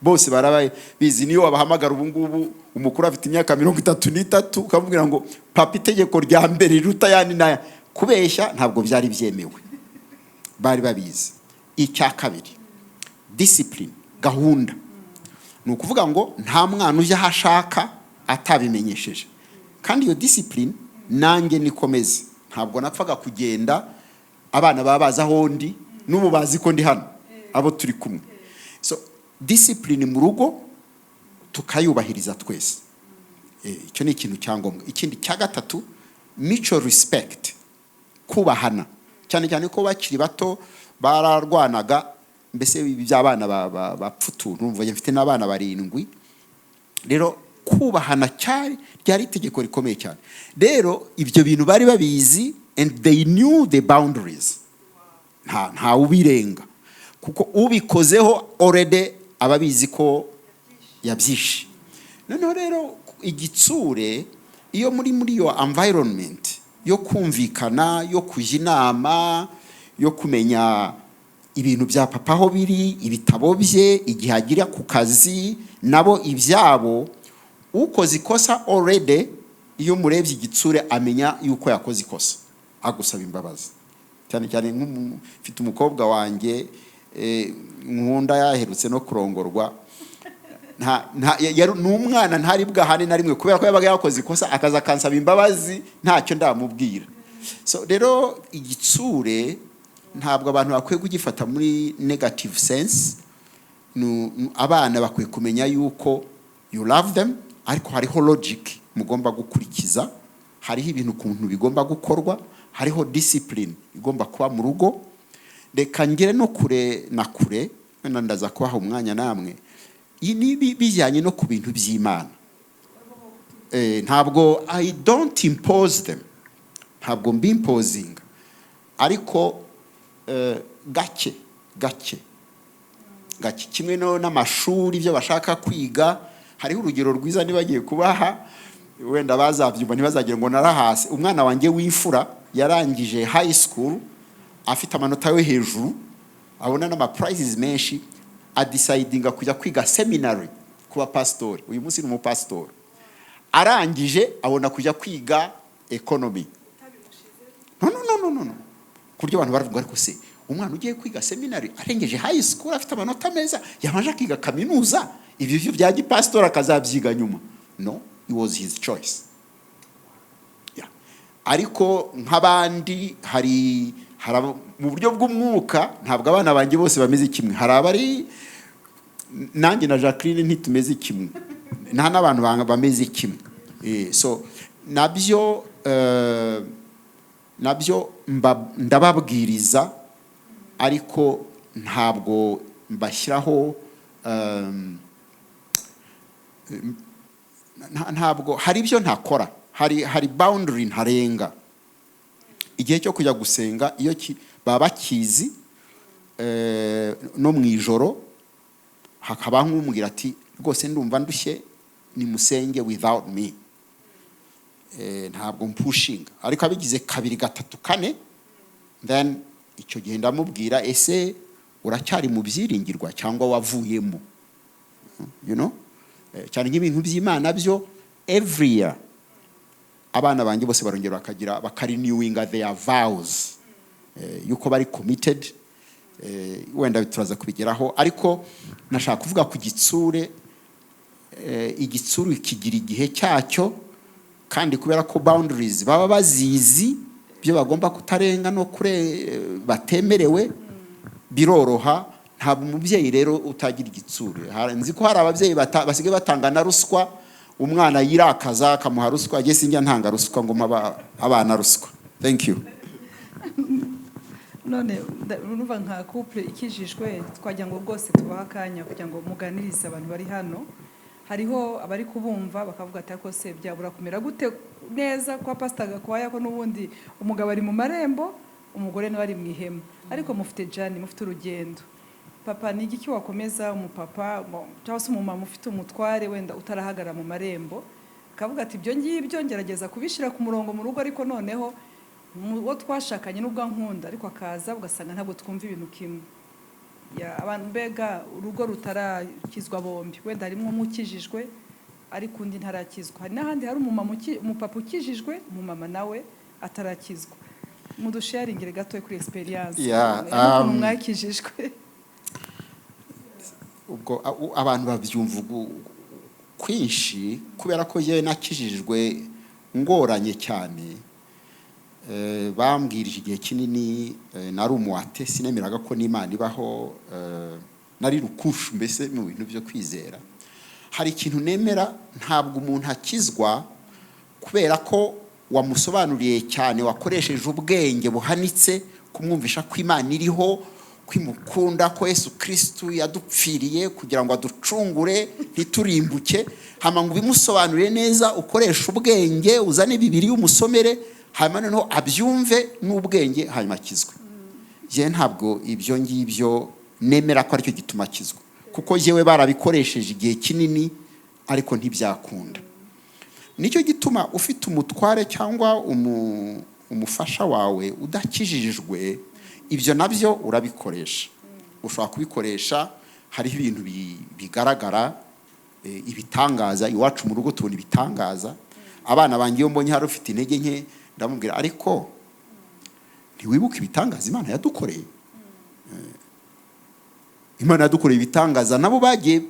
Bose barabaye bizi. Niyo wabahamagara ubu ngubu, umukuru afite imyaka 33, ukamubwira ngo: "Papa, itegeko rya mbere riruta ayandi n'aya?" Kubeshya ntabwo byari byemewe, bari babizi. Icya kabiri, discipline, gahunda. Ni ukuvuga ngo nta mwana ujya aho ashaka atabimenyesheje. Kandi iyo discipline nanjye nikomeze, ntabwo napfaga kugenda. Abana baba bazi aho ndi, n'ubu bazi ko ndi hano, abo turi kumwe. So discipline mu rugo tukayubahiriza twese. Icyo ni ikintu cya ngombwa. Ikindi cya gatatu, mutual respect, kubahana, cyane cyane ko bakiri bato bararwanaga, mbese ibi by'abana bapfa utuntu. Urumva mfite n'abana barindwi. Rero kubahana cyari ryari itegeko rikomeye cyane. Rero ibyo bintu bari babizi and they knew the boundaries. Nta ubirenga, kuko ubikozeho already aba abizi ko yabyishe. Noneho rero igitsure, iyo muri iyo environment yo kumvikana, yo kujya inama, yo kumenya ibintu bya papa aho biri, ibitabo bye, igihe agira ku kazi, nabo ibyabo, ukoze ikosa already iyo umurebye igitsure amenya yuko yakoze ikosa, agusaba imbabazi. Cyane cyane mfite umukobwa wanjye nkunda, yaherutse no kurongorwa. Ni umwana ntari bwahane na rimwe, kubera ko yabaga yakoze ikosa akaza akansaba imbabazi ntacyo ndamubwira. So rero igitsure ntabwo abantu bakwiye kugifata muri negative sense. Abana bakwiye kumenya yuko you love them, ariko hariho logic mugomba gukurikiza, hariho ibintu ukuntu bigomba gukorwa, hariho discipline igomba kuba mu rugo. Reka ngere no kure na kure, wenda ndaza kubaha umwanya namwe. Iyi ni bijyanye no ku bintu by'Imana. Ntabwo, I don't impose them, ntabwo mbimpozinga, ariko gake gake gake, kimwe no n'amashuri, ibyo bashaka kwiga. Hariho urugero rwiza nibagiye kubaha, wenda bazabyumva ntibazagire ngo narahase. Umwana wanjye w'imfura yarangije high school afite amanota yo hejuru, abona n'ama prizes menshi, adecidinga kujya kwiga seminary kuba pasitori. Uyu munsi ni umupasitori. Arangije abona kujya kwiga economy. No, no, no, no, no, no. Ku buryo abantu baravuga: "Ariko se umwana ugiye kwiga seminary arengeje high school, afite amanota meza, yabanje akiga kaminuza, ibyo byo bya gipasitori akazabyiga nyuma?" No, it was his choice. Yeah. Ariko nk'abandi hari mu buryo bw'umwuka, ntabwo abana banjye bose bameze kimwe. Hari abari, nanjye na Jacqueline ntitumeze kimwe, nta n'abantu bameze kimwe. So nabyo ndababwiriza, ariko ntabwo mbashyiraho ntabwo hari ibyo ntakora. Hari boundary ntarenga. Igihe cyo kujya gusenga iyo baba bakizi, no mu ijoro hakaba nk'umubwira ati: "Rwose ndumva ndushye, nimusenge without me." Ntabwo mpushinga, ariko abigize kabiri, gatatu, kane, then icyo gihe ndamubwira: "Ese uracyari mu byiringirwa cyangwa wavuyemo?" Cyane nk'ibintu by'Imana byo, every year abana banjye bose barongera bakagira bakarenewinga their vows yuko bari committed. Wenda turaza kubigeraho, ariko nashaka kuvuga ku gitsure. Igitsuru kigira igihe cyacyo, kandi kubera ko boundaries baba bazizi, ibyo bagomba kutarenga no kure batemerewe, biroroha. Ntabwo umubyeyi rero utagira igitsure. Nzi ko hari ababyeyi basigaye batanga na ruswa, umwana yirakaza akamuha ruswa. Njye sinjya ntanga ruswa ngo mpa abana ruswa. Thank you. None urumva nka couple ikijijwe, twagira ngo rwose tubahe akanya kugira ngo muganirize abantu bari hano. Hariho abari kubumva bakavuga ati: "Ariko se byabura kumera gute neza kwa Pastor Gakwaya, ko n'ubundi umugabo ari mu marembo, umugore nawe ari mu ihema?" Ariko mufite journey, mufite urugendo. Papa, ni igiki wakomeza umupapa cyangwa se umumama ufite umutware wenda utarahagarara mu marembo, akavuga ati: "Ibyo ngibyo ngerageza kubishyira ku murongo mu rugo, ariko noneho uwo twashakanye n'ubwo ankunda, ariko akaza ugasanga ntabwo twumva ibintu kimwe"? Ya, abantu mbega urugo rutarakizwa bombi, wenda harimo umwe ukijijwe ariko undi ntarakizwa, hari n'ahandi hari umumama umupapa ukijijwe, umumama nawe atarakizwa. Mudusharingire gato kuri experience n'ukuntu mwakijijwe. Ubwo abantu babyumva kwinshi. Kubera ko yewe nakijijwe ngoranye cyane, bambwirije igihe kinini, nari umu athée, sinemeraga ko n'Imana ibaho, nari rukushu mbese mu bintu byo kwizera. Hari ikintu nemera: ntabwo umuntu akizwa kubera ko wamusobanuriye cyane, wakoresheje ubwenge buhanitse kumwumvisha ko Imana iriho, ko imukunda, ko Yesu Kirisitu yadupfiriye kugira ngo aducungure ntiturimbuke, hama ngo ubimusobanurire neza, ukoreshe ubwenge, uzane Bibiliya umusomere, hanyuma noneho abyumve n'ubwenge, hanyuma akizwe. Njyewe ntabwo ibyo ngibyo nemera ko aricyo gituma akizwa, kuko yewe barabikoresheje igihe kinini ariko ntibyakunda. Nicyo gituma ufite umutware cyangwa umufasha wawe udakijijwe, ibyo nabyo urabikoresha, ushobora kubikoresha. Hariho ibintu bigaragara, ibitangaza. Iwacu mu rugo tubona ibitangaza. Abana banjye, iyo mbonye hari ufite intege nke, ndamubwira: "Ariko ntiwibuke ibitangaza Imana yadukoreye? Imana yadukoreye ibitangaza." Nabo bagiye,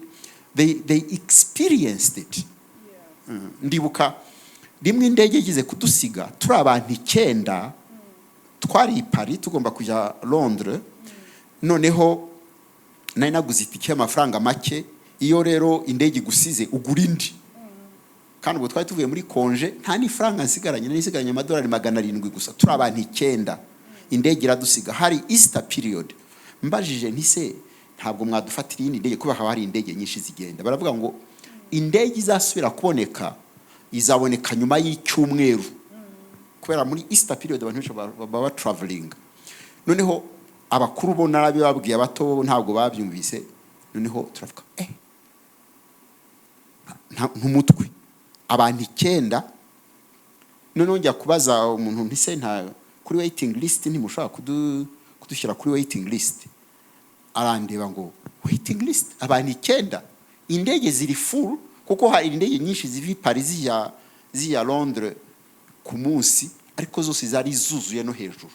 they experienced it. Ndibuka rimwe indege igize kudusiga turi abantu 9, twari i Paris tugomba kujya Londres. Noneho nari naguze itike y'amafaranga make. Iyo rero indege igusize ugura indi, kandi ubwo twari tuvuye muri congé, nta n'ifaranga nsigaranye, nari nsigaranye amadolari 700 gusa, turi abantu 9. Indege iradusiga, hari Easter period. Mbajije nti: "Se ntabwo mwadufatira iyindi ndege, kuba haba hari indege nyinshi zigenda?" Baravuga ngo indege izasubira kuboneka izaboneka nyuma y'icyumweru, kubera muri Easter period abantu benshi baba traveling. Noneho abakuru bo narabibabwiye, abato bo ntabwo babyumvise. Noneho turavuga ntumutwe abantu 9. Noneho njya kubaza umuntu nti: "Se nta kuri waiting list, ntimushobora kudushyira kuri waiting list?" Arandeba ngo: "Waiting list? Abantu 9? Indege ziri full." Kuko hari indege nyinshi ziva i Paris zijya Londres ku munsi, ariko zose zari zuzuye no hejuru.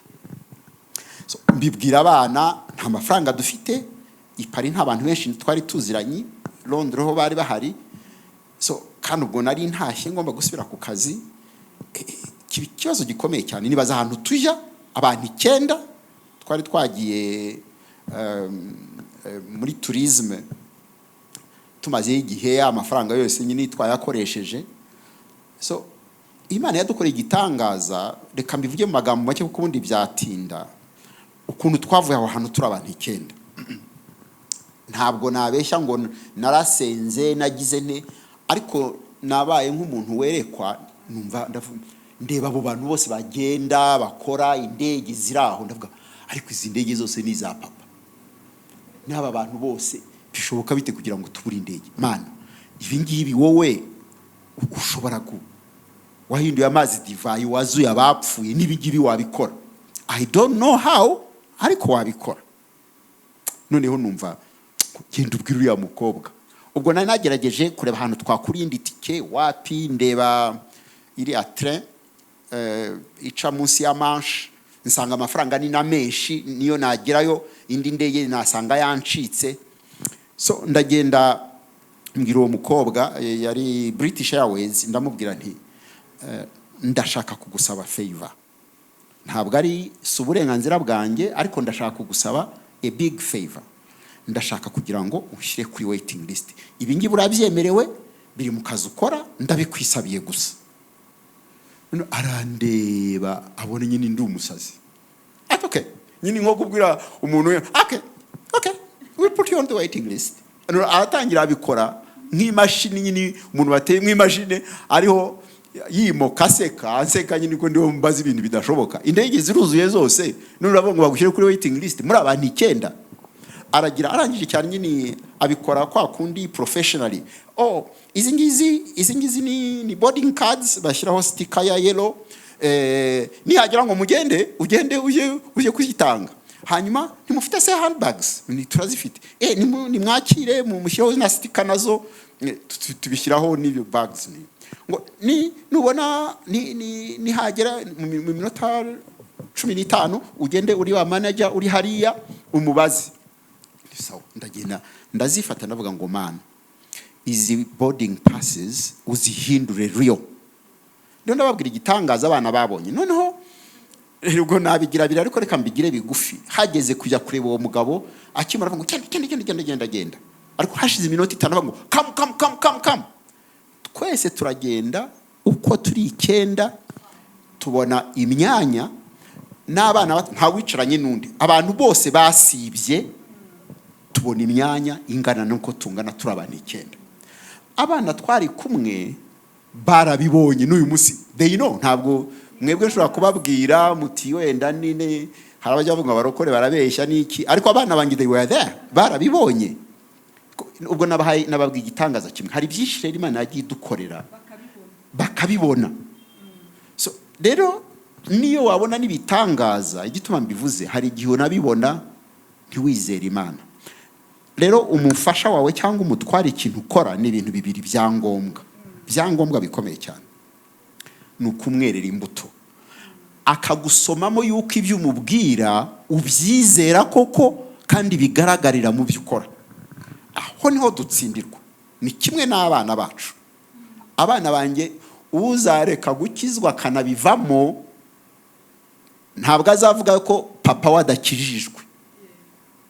So, mbibwira abana, nta mafaranga dufite, i Paris nta bantu benshi twari tuziranye, Londres ho bari bahari. So kandi ubwo nari ntashye ngomba gusubira ku kazi. Kiba ikibazo gikomeye cyane, nibaza ahantu tujya abantu 9. Twari twagiye muri tourisme, tumazeyo igihe, amafaranga yose nyine twayakoresheje. So Imana yadukoreye igitangaza. Reka mbivuge mu magambo make kuko ubundi byatinda, ukuntu twavuye aho hantu turi abantu 9. Ntabwo nabeshya ngo narasenze, nagize nte, ariko nabaye nk'umuntu werekwa, numva ndeba abo bantu bose bagenda bakora indege ziri aho, ndavuga: "Ariko izi ndege zose ni iza papa n'aba bantu bose, bishoboka bite kugira ngo tubure indege? Mana, ibi ngibi wowe ushobora ku wahinduye amazi divayi, wazuye abapfuye, n'ibi ngibi wabikora. I don't know how, ariko wabikora." Noneho numva: "Genda ubwire uriya mukobwa." Ubwo nari nagerageje kureba ahantu twakura iyindi tike, wapi. Ndeba iriya train ica munsi ya Manche, nsanga amafaranga ni na menshi, niyo nagerayo indi ndege nasanga yancitse. So ndagenda Mbwira uwo mukobwa, yari British Airways, ndamubwira nti: "Ndashaka kugusaba favor. Ntabwo ari si uburenganzira bwanjye, ariko ndashaka kugusaba a big favor. Ndashaka kugira ngo ushyire kuri waiting list. Ibi ngibi urabyemerewe, biri mu kazi ukora, ndabikwisabiye gusa." Noneho arandeba, abona nyine ndi umusazi, ati: "Okay." Nyine nko kubwira umuntu, Okay, we put you on the waiting list." Noneho aratangira abikora nk'imashini nyine, umuntu bateye nk'imashini, ariho yimoka, aseka, anseka nyine ko ndiho mbaza ibintu bidashoboka. Indege ziruzuye zose, none uravuga ngo bagushyire kuri waiting list muri abantu 9. Aragira, arangije cyane nyine, abikora kwa kundi professionally: "Oh, izi ngizi ni boarding cards, bashyiraho sticker ya yellow. Nihagira ngo mugende, ugende uje kuyitanga. Hanyuma ntimufite se handbags?" Ni turazifite. "Nimwakire, mushyireho na sticker nazo." Tubishyiraho n'ibyo bags. Ni ngo ni nubona ni nihagera mu minota 15, ugende uri wa manager uri hariya, umubaze." Sawa, ndagenda, ndazifata, ndavuga ngo: "Mana, izi boarding passes uzihindure real." Rero ndababwira igitangaza abana babonye. Noneho ubwo nabigira biri, ariko reka mbigire bigufi. Hageze kujya kureba uwo mugabo, akimara avuga ngo: "Genda, genda, genda, genda, genda, genda." Ariko hashize iminota 5 avuga ngo: "Come, come, come, come, come." Twese turagenda uko turi 9, tubona imyanya n'abana bato, ntawicaranye n'undi. Abantu bose basibye, tubona imyanya ingana n'uko tungana, turi abantu 9. Abana twari kumwe barabibonye n'uyu munsi, they know. Ntabwo mwebwe nshobora kubabwira muti wenda nine, hari abajya bavuga ngo abarokore barabeshya n'iki, ariko abana banjye, they were there, barabibonye. Ubwo nabahaye, nababwiye igitangaza kimwe. Hari byinshi rero Imana yagiye idukorera bakabibona. So rero niyo wabona n'ibitangaza, igituma mbivuze, hari igihe unabibona ntiwizere Imana. Rero umufasha wawe cyangwa umutware, ikintu ukora ni ibintu bibiri byangombwa bikomeye cyane. Ni ukumwerera imbuto, akagusomamo yuko ibyo umubwira ubyizera koko kandi bigaragarira mu byo ukora. Aho niho dutsindirwa. Ni kimwe n'abana bacu. Abana banjye, uzareka gukizwa akanabivamo, ntabwo azavuga ko papa we adakijijwe.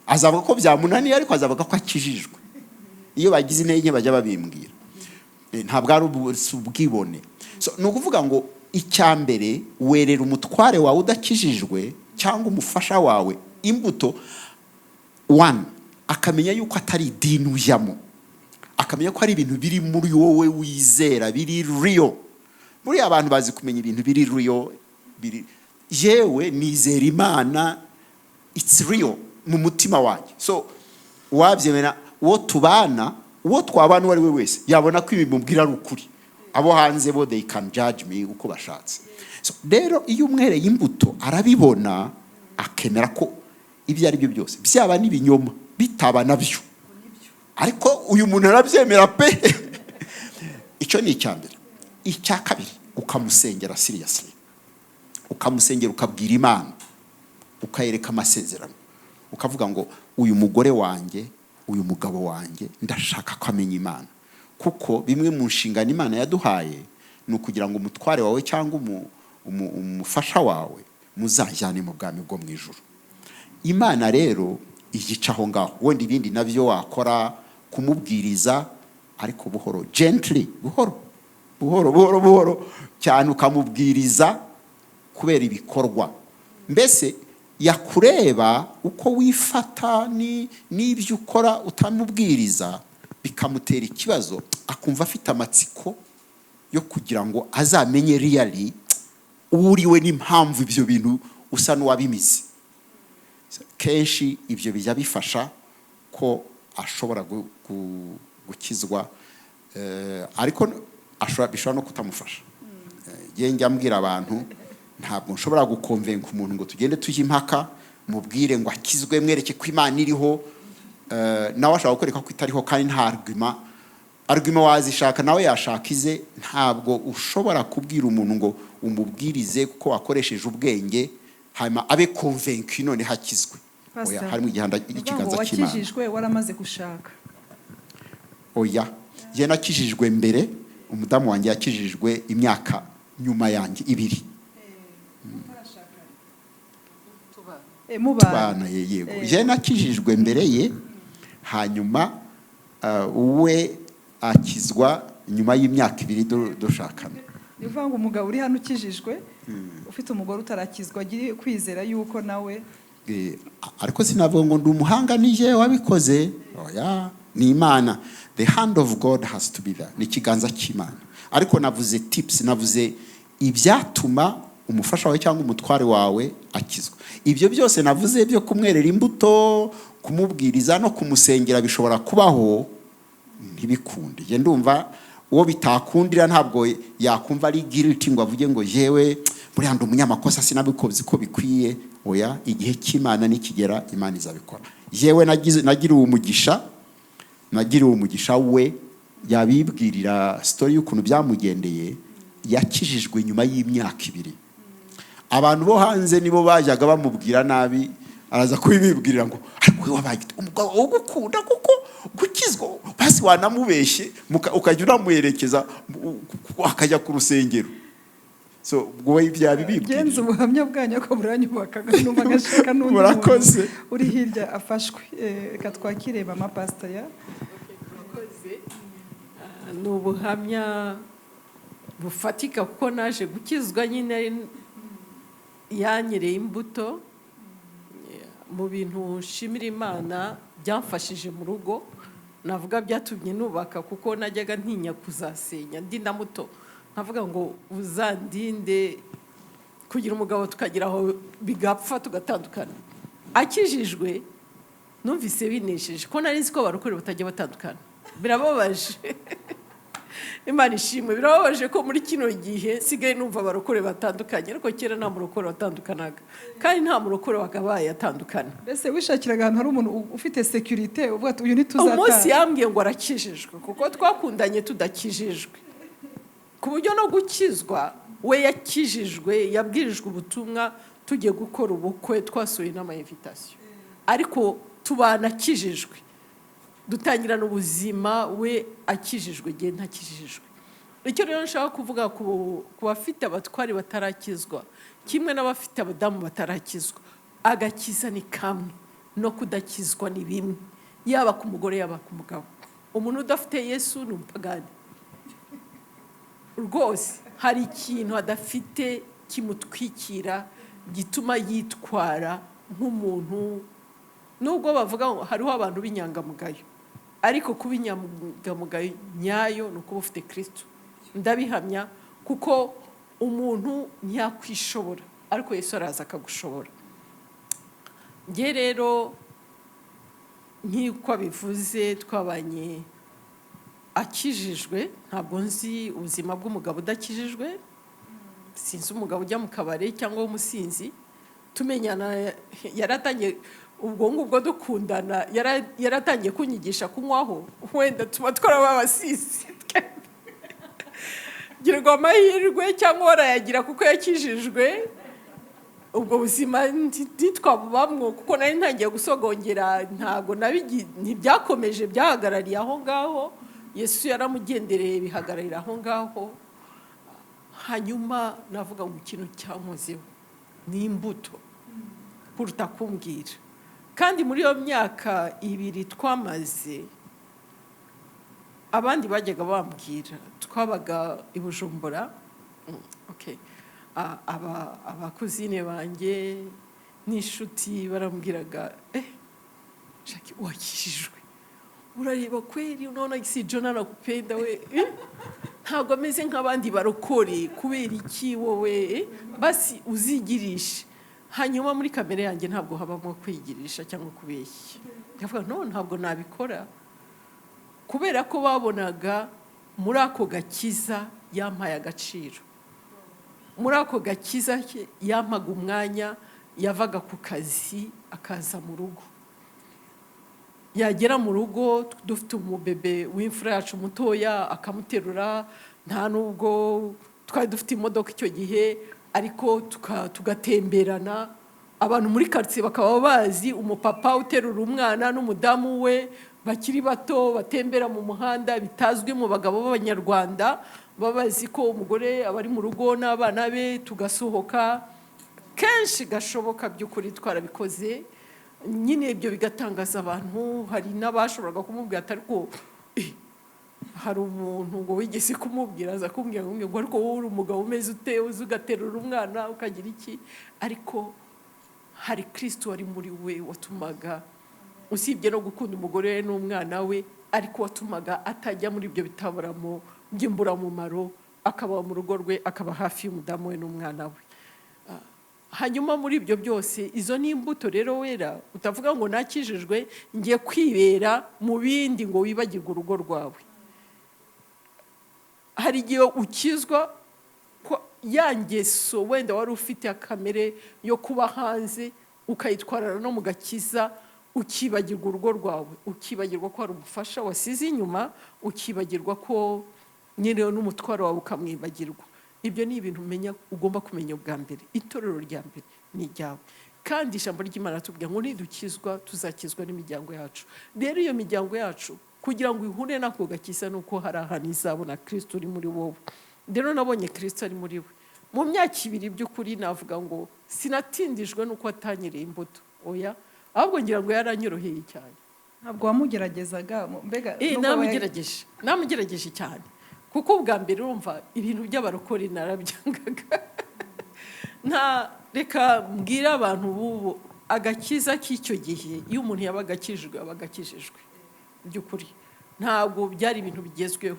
Azavuga ko byamunaniye, ariko azavuga ko akijijwe. Iyo bagize intege nke bajya babimbwira. Ntabwo ari si ubwibone. So, ni ukuvuga ngo icya mbere, werera umutware wawe udakijijwe cyangwa umufasha wawe imbuto. One, akamenya yuko atari idini ujyamo, akamenya ko ari ibintu biri muri wowe wizera, biri real. Buriya abantu bazi kumenya ibintu biri real. Biri yewe nizera Imana, it's real mu mutima wanjye. So wabyemera, uwo tubana, uwo twabana, uwo ari we wese yabona ko ibi mubwira ari ukuri. Abo hanze bo, they can judge me uko bashatse. So rero iyo umwereye imbuto, arabibona, akemera ko ibyo ari byo byose, byaba n'ibinyoma, bitaba nabyo, ariko uyu muntu arabyemera pe. Icyo ni icya mbere. Icya kabiri, ukamusengera seriously, ukamusengera, ukabwira Imana, ukayereka amasezerano, ukavuga ngo: "Uyu mugore wanjye, uyu mugabo wanjye, ndashaka ko amenya Imana." Kuko bimwe mu nshingano Imana yaduhaye ni ukugira ngo umutware wawe cyangwa umufasha wawe muzajyane mu bwami bwo mu ijuru. Imana rero igica aho ngaho. Wenda ibindi nabyo wakora, kumubwiriza, ariko buhoro, gently, buhoro buhoro buhoro buhoro cyane, ukamubwiriza kubera ibikorwa. Mbese yakureba uko wifata n'ibyo ukora utamubwiriza, bikamutera ikibazo, akumva afite amatsiko yo kugira ngo azamenye really uwo uriwe n'impamvu ibyo bintu usa n'uwabimize. Kenshi ibyo bijya bifasha ko ashobora gukizwa, ariko bishobora no kutamufasha. Njye njya mbwira abantu, ntabwo nshobora gukonvenka umuntu ngo tugende tujye impaka, mubwire ngo akizwe, mwereke ko Imana iriho. Nawe ashobora kukwereka ko itariho, kandi nta argument wazishaka, nawe yashaka ize. Ntabwo ushobora kubwira umuntu ngo umubwirize kuko wakoresheje ubwenge, hanyuma abe convaincu none hakizwe. Oya, Pastor, harimo igihanda, ni ukuvuga ngo ikiganza cy'Imana. Wakijijwe waramaze gushaka? Oya. Njye nakijijwe mbere, umudamu wanjye yakijijwe imyaka nyuma yanjye 2. Mubana. Tubana, yego. Njye nakijijwe mbere ye, hanyuma we akizwa nyuma y'imyaka 2 dushakana. Ni ukuvuga ngo umugabo uri hano ukijijwe, ufite umugore utarakizwa, agire kwizera yuko nawe Ariko sinavuga ngo ndi umuhanga, nije wabikoze. Oya, ni Imana. The hand of God has to be there, ni ikiganza cy'Imana. Ariko navuze tips, navuze ibyatuma umufasha wawe cyangwa umutware wawe akizwa. Ibyo byose navuze byo kumwerera imbuto, kumubwiriza no kumusengera bishobora kubaho ntibikunde. Njye ndumva uwo bitakundira ntabwo yakumva ari guilty ngo avuge ngo jewe buriya ndi umunyamakosa, sinabikoze uko bikwiye. Oya, igihe cy'Imana nikigera, Imana izabikora. Jewe nagiriwe umugisha, nagiriwe umugisha. We yabibwirira story y'ukuntu byamugendeye. Yakijijwe nyuma y'imyaka 2. Abantu bo hanze nibo bajyaga bamubwira nabi, araza kubibibwirira ngo ariko we wabaye umugabo ugukunda kuko gukizwa basi wanamubeshye, ukajya unamuherekeza, akajya ku rusengero. So ubwo we byabibibwirira. Genza ubuhamya bwanyu ko buranyubaka, numva agashaka n'undi Murakoze. muntu uri hirya afashwe. Reka twakire mama pastor ya Murakoze. Ni ubuhamya bufatika kuko naje gukizwa nyine yanyereye imbuto. Mu bintu nshimira Imana byamfashije mu rugo, navuga byatumye nubaka, kuko najyaga ntinya kuzasenya ndi na muto, nkavuga ngo uzandinde kugira umugabo tukagira aho bigapfa tugatandukana. Akijijwe numvise binesheje, ko nari nzi ko abarokore batajya batandukana. Birababaje, Imana ishimwe. Birababaje ko muri kino gihe nsigaye numva abarokore batandukanye, ariko kera nta murokore watandukanaga, kandi nta murokore wakabaye atandukana. Mbese wishakiraga ahantu hari umuntu ufite sécurité, uvuga ati uyu ntituzatana. Umunsi yambwiye ngo arakijijwe, kuko twakundanye tudakijijwe, ku buryo no gukizwa we yakijijwe yabwirijwe ubutumwa tugiye gukora ubukwe, twasuye n'ama invitation, ariko tubana akijijwe, dutangirana ubuzima we akijijwe, igihe ntakijijwe. Icyo rero nshaka kuvuga ku bafite abatwari batarakizwa kimwe n'abafite abadamu batarakizwa, agakiza ni kamwe no kudakizwa ni bimwe, yaba ku mugore, yaba ku mugabo. Umuntu udafite Yesu ni umupagani rwose. Hari ikintu adafite kimutwikira gituma yitwara nk'umuntu, nubwo bavuga ngo hariho abantu b'inyangamugayo, ariko kuba inyangamugayo nyayo ni ukuba ufite Kirisito. Ndabihamya kuko umuntu ntiyakwishobora, ariko Yesu araza akagushobora. Njye rero nk'uko abivuze, twabanye akijijwe. Ntabwo nzi ubuzima bw'umugabo udakijijwe, sinzi umugabo ujya mu kabari cyangwa w'umusinzi. Tumenyana yaratangiye ubwo ngubwo, dukundana yaratangiye kunyigisha kunywaho, wenda tuba twaraba abasizi. Girwa amahirwe cyangwa warayagira kuko yakijijwe, ubwo buzima ntitwabubamwo, kuko nari ntangiye gusogongera. Ntabwo ntibyakomeje, byahagarariye aho ngaho. Yesu yaramugendereye, bihagararira aho ngaho. Hanyuma navuga ngo ikintu cyankozeho ni imbuto kuruta kumbwira. Kandi muri iyo myaka 2 twamaze, abandi bajyaga bambwira, twabaga i Bujumbura, okay. Aba cousine banjye n'inshuti barambwiraga: "Jackie, wakijijwe, urareba kweli, unaona si John anakupenda we, eh? Ntabwo ameze nk'abandi barokore, kubera iki wowe, eh? Basi uzigirishe." Hanyuma muri kamere yanjye ntabwo habamo kwigirisha cyangwa kubeshya. Ndavuga: "No, ntabwo nabikora," kubera ko babonaga muri ako gakiza yampaye agaciro, muri ako gakiza ke yampaga umwanya. Yavaga ku kazi akaza mu rugo, yagera mu rugo dufite umubebe w'imfura yacu mutoya, akamuterura. Nta nubwo twari dufite imodoka icyo gihe, ariko tugatemberana. Abantu muri karitsiye bakaba bazi umupapa uterura umwana n'umudamu we. Bakiri bato batembera mu muhanda, bitazwi mu bagabo b'Abanyarwanda. Baba bazi ko umugore aba ari mu rugo n'abana be. Tugasohoka kenshi gashoboka, by'ukuri twarabikoze nyine, ibyo bigatangaza abantu. Hari n'abashoboraga kumubwira ati ariko hari umuntu ngo wigeze kumubwira, aza kumbwira ngo ariko wowe uri umugabo umeze ute, uzi ugaterura umwana ukagira iki? Ariko hari Kirisito wari muri we, watumaga usibye no gukunda umugore we n'umwana we, ariko watumaga atajya muri ibyo bitaburamo by'imburamumaro, akaba mu rugo rwe, akaba hafi y'umudamu we n'umwana we. Hanyuma muri ibyo byose, izo ni imbuto rero wera. Utavuga ngo nakijijwe, ngiye kwibera mu bindi, ngo wibagirwe urugo rwawe. Hari igihe ukizwa ko ya ngeso wenda wari ufite akamere yo kuba hanze, ukayitwarana no mu gakiza, ukibagirwa urugo rwawe, ukibagirwa ko hari umufasha wasize inyuma, ukibagirwa ko nyine n'umutwaro wawe ukamwibagirwa. Ibyo ni ibintu umenya, ugomba kumenya ubwa mbere. Itorero rya mbere ni iryawe, kandi ijambo ry'Imana tubwira ngo nidukizwa tuzakizwa n'imiryango yacu. Rero iyo miryango yacu, kugira ngo ihure n'ako gakiza, ni uko hari ahantu izabona Kirisito uri muri wowe. Rero nabonye Kirisito ari muri we mu myaka 2. By'ukuri navuga ngo sinatindijwe n'uko atanyereye imbuto, oya, ahubwo ngira ngo yaranyoroheye cyane. Ntabwo wamugeragezaga mbega? Nubwo Namugerageje, namugerageje cyane, kuko ubwa mbere urumva ibintu by'abarokore narabyangaga. Nta reka mbwire abantu b'ubu, agakiza k'icyo gihe, iyo umuntu yabaga akijijwe, yabaga akijijwe by'ukuri, ntabwo byari ibintu bigezweho.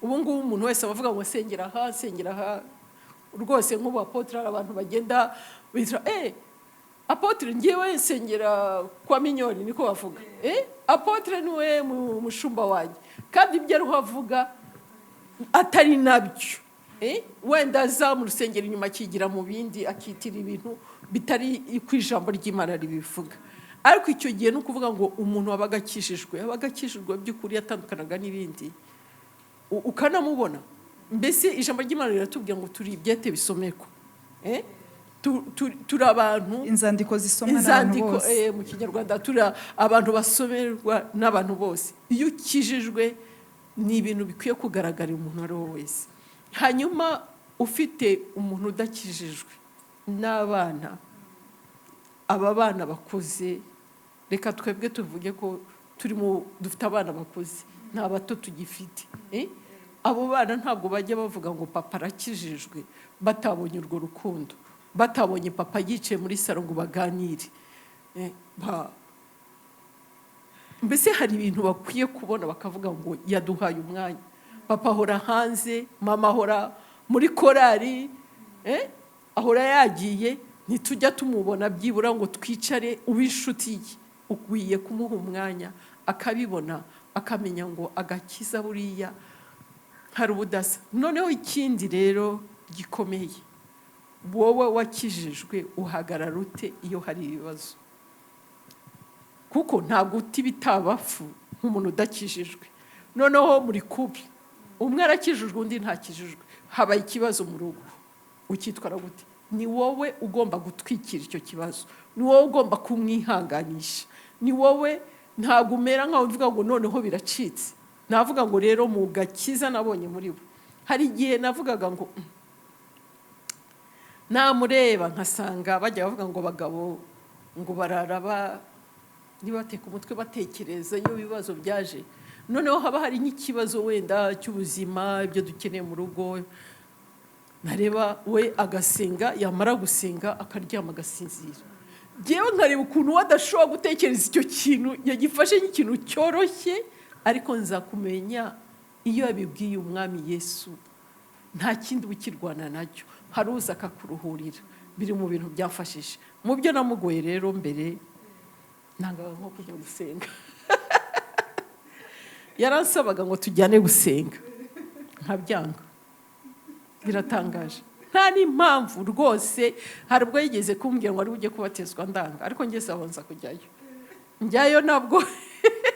Ubu ngubu umuntu wese aba avuga ngo sengera aha, sengera aha. Rwose nk'ubu apôtre, hari abantu bagenda bitwa apôtre, ngewe nsengera kwa Minyoni, niko bavuga, apôtre niwe mushumba wanjye, kandi ibyo ariho avuga atari nabyo. Wenda aza mu rusengero inyuma akigira mu bindi, akitira ibintu bitari ku ijambo ry'Imana ribivuga. Ariko icyo gihe ni ukuvuga ngo umuntu wabaga akijijwe, yabaga akijijwe by'ukuri, yatandukanaga n'ibindi. Ukanamubona. Mbese ijambo ry'Imana riratubwira ngo turi ibyete bisomekwa. Turi abantu Inzandiko zisomwa n'abantu inzandiko bose. Mu Kinyarwanda turi abantu basomerwa n'abantu bose. Iyo ukijijwe, ni ibintu bikwiye kugaragarira umuntu uwo ari we wese. Hanyuma ufite umuntu udakijijwe n'abana, aba bana bakuze, reka twebwe tuvuge ko turimo dufite abana bakuze, nta bato tugifite. Abo bana ntabwo bajya bavuga ngo papa arakijijwe batabonye urwo rukundo, batabonye papa yicaye muri salo ngo baganire. Mbese hari ibintu bakwiye kubona bakavuga ngo yaduhaye umwanya. Papa ahora hanze, mama ahora muri korari, ahora yagiye, ntitujya tumubona byibura ngo twicare ube inshuti ye. Ukwiye kumuha umwanya akabibona, akamenya ngo agakiza buriya hari ubudasa. Noneho ikindi rero gikomeye, wowe wakijijwe uhagarara ute iyo hari ibibazo? Kuko ntabwo uta ibitabafu nk'umuntu udakijijwe. Noneho muri couple, umwe arakijijwe, undi ntakijijwe, habaye ikibazo mu rugo, ukitwara gute? Ni wowe ugomba gutwikira icyo kibazo, ni wowe ugomba kumwihanganisha, ni wowe. Ntabwo umera nkaho uvuga ngo noneho biracitse. Navuga ngo rero mu gakiza nabonye muri bo, hari igihe navugaga ngo namureba nkasanga bajya bavuga ngo abagabo ngo barara ntibateke umutwe batekereza iyo ibibazo byaje. Noneho haba hari nk'ikibazo wenda cy'ubuzima, ibyo dukeneye mu rugo, nareba we agasenga, yamara gusenga akaryama agasinzira. Ngewe nkareba ukuntu we adashobora gutekereza icyo kintu, yagifashe nk'ikintu cyoroshye. Ariko nza kumenya iyo yabibwiye Umwami Yesu, nta kindi uba ukirwana nacyo, hari uza akakuruhurira. Biri mu bintu byamfashije. Mu byo namugoye rero, mbere nangaga nko kujya gusenga. Yaransabaga ngo tujyane gusenga nkabyanga. Biratangaje, nta n'impamvu rwose. Hari ubwo yigeze kumbwira ngo ari ujye kubatizwa, ndanga, ariko ngeze aho nza kujyayo. Njyayo nabwo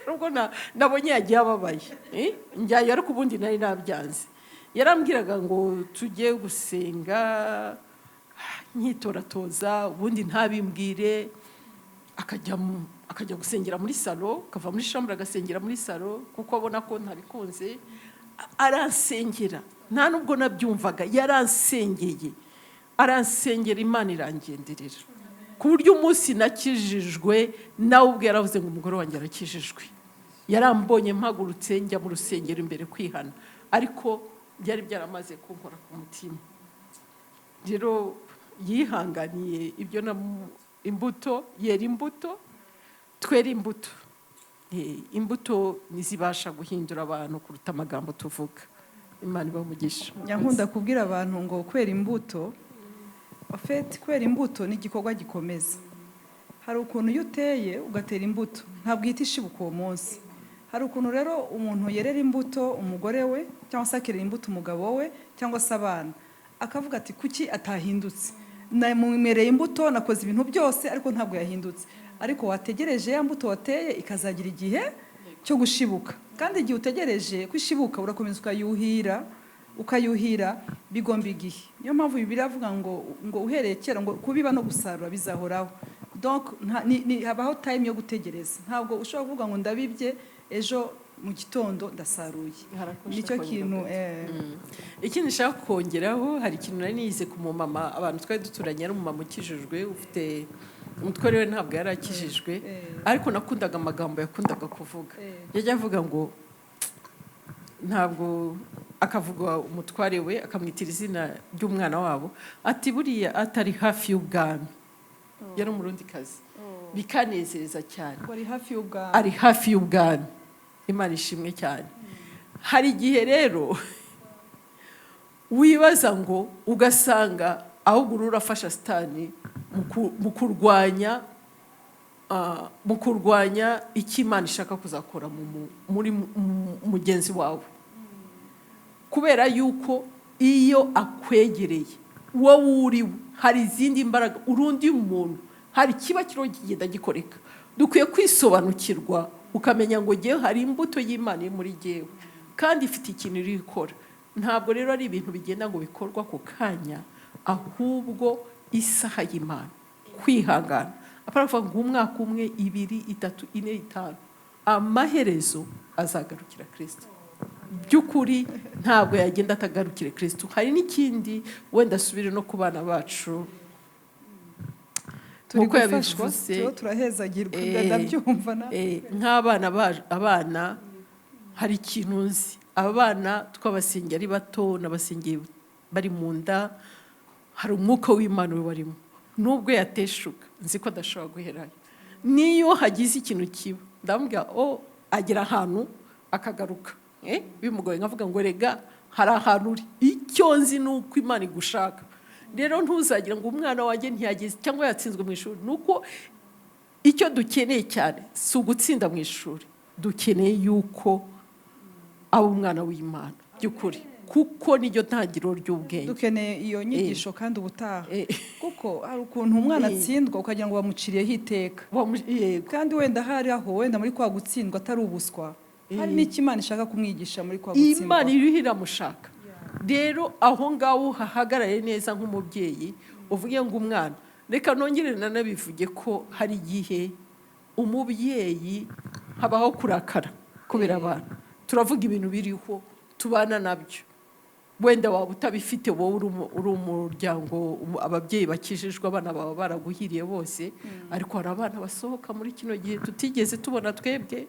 nubwo nabonye yagiye ababaye. Njyayo, ariko ubundi nari nabyanze. Yarambwiraga ngo tujye gusenga, nkitoratoza, ubundi ntabimbwire, akajya mu Akajya gusengera muri salon, akava muri chambre agasengera muri salon, kuko abona ko ntabikunze. Aransengera, nta nubwo nabyumvaga, yaransengeye, aransengera, Imana irangenderera, ku buryo umunsi nakijijwe nawe ubwe yaravuze ngo umugore wanjye arakijijwe. Yarambonye mpagurutse njya mu rusengero imbere kwihana, ariko byari byaramaze kunkora ku mutima. Rero yihanganiye ibyo na imbuto yera imbuto, twera imbuto. Imbuto ntizibasha guhindura abantu kuruta amagambo tuvuga. Imana ibamugisha. Nyankunda kubwira abantu ngo kwera imbuto, en fait, kwera imbuto ni igikorwa gikomeza. Hari ukuntu iyo uteye ugatera imbuto, ntabwo ihita ishibuka uwo munsi. Hari ukuntu rero umuntu yerera imbuto umugore we, cyangwa se akerera imbuto umugabo we, cyangwa se abana, akavuga ati: "Kuki atahindutse? Namwereye imbuto, nakoze ibintu byose, ariko ntabwo yahindutse." Ariko wategereje ya mbuto wateye ikazagira igihe cyo gushibuka. Kandi igihe utegereje ko ishibuka, urakomeza ukayuhira, ukayuhira, bigomba igihe. Niyo mpamvu Bibiliya avuga ngo uhereye kera ngo kubiba no gusarura bizahoraho. Donc habaho time yo gutegereza. Ntabwo ushobora kuvuga ngo ndabibye, ejo mu gitondo ndasaruye. Harakosha Nicyo kongera kintu. gato. Ikindi nshaka kongeraho, hari ikintu nari nize ku mumama, abantu twari duturanye, ari umumama ukijijwe ufite umutware we, ntabwo yari akijijwe, ariko nakundaga amagambo yakundaga kuvuga. Yajya avuga ngo ntabwo, akavuga umutware we, akamwitira izina ry'umwana wabo, ati: "Buriya atari hafi y'ubwami." Yari Umurundikazi, bikanezeza cyane. Ngo ari hafi y'ubwami. Ari hafi y'ubwami. Imana ishimwe cyane. Hari igihe rero wibaza ngo ugasanga ahubwo uri urafasha Sitani mu kurwanya icyo Imana ishaka kuzakora muri mugenzi wawe, kubera yuko iyo akwegereye wowe uri we, hari izindi mbaraga, urundi muntu, hari ikiba kiriho kigenda gikoreka. Dukwiye kwisobanukirwa, ukamenya ngo ngewe hari imbuto y'Imana iri muri jyewe kandi ifite ikintu iri gukora. Ntabwo rero ari ibintu bigenda ngo bikorwa ako kanya, ahubwo isaha y'Imana, kwihangana, apana kuvuga ngo umwaka umwe, 2, 3, 4, 5, amaherezo azagarukira Kirisito. By'ukuri ntabwo yagenda atagarukire Kirisito. Hari n'ikindi wenda asubire no ku bana bacu. Turi Nk'uko gufashwa, yabivuze, turiho turahezagirwa, ndabyumva na nk'abana abana hari ikintu nzi, abana twabasengeye ari bato, n'abasengeye bari mu nda, hari umwuka w'Imana ubarimo. Nubwo yateshuka, nzi ko adashobora guherayo. Niyo hagize ikintu kiba, ndamubwira o agera ahantu akagaruka, bimugoye, nkavuga ngo rega hari ahantu uri, icyo nzi ni uko Imana igushaka. Rero ntuzagira ngo umwana wanjye ntiyageze cyangwa yatsinzwe mu ishuri. Ni uko icyo dukeneye cyane si ugutsinda mu ishuri, dukeneye yuko aba umwana w'Imana by'ukuri, kuko niryo ntangiriro ry'ubwenge. Dukeneye iyo nyigisho kandi ubutaha, kuko hari ukuntu umwana atsindwa ukagira ngo bamuciriyeho iteka, Yego. kandi wenda hari aho wenda muri kwa gutsindwa atari ubuswa, hari n'icyo Imana ishaka kumwigisha muri kwa gutsindwa. Imana iriho iramushaka. Rero aho ngaho hahagarare neza nk'umubyeyi, uvuge ngo umwana, reka nongere nanabivuge ko hari igihe umubyeyi habaho kurakara kubera abana. Turavuga ibintu biriho tubana nabyo. Wenda waba utabifite wowe, uri umuryango ababyeyi bakijijwe, abana baba baraguhiriye bose, ariko hari abana basohoka muri kino gihe tutigeze tubona twebwe.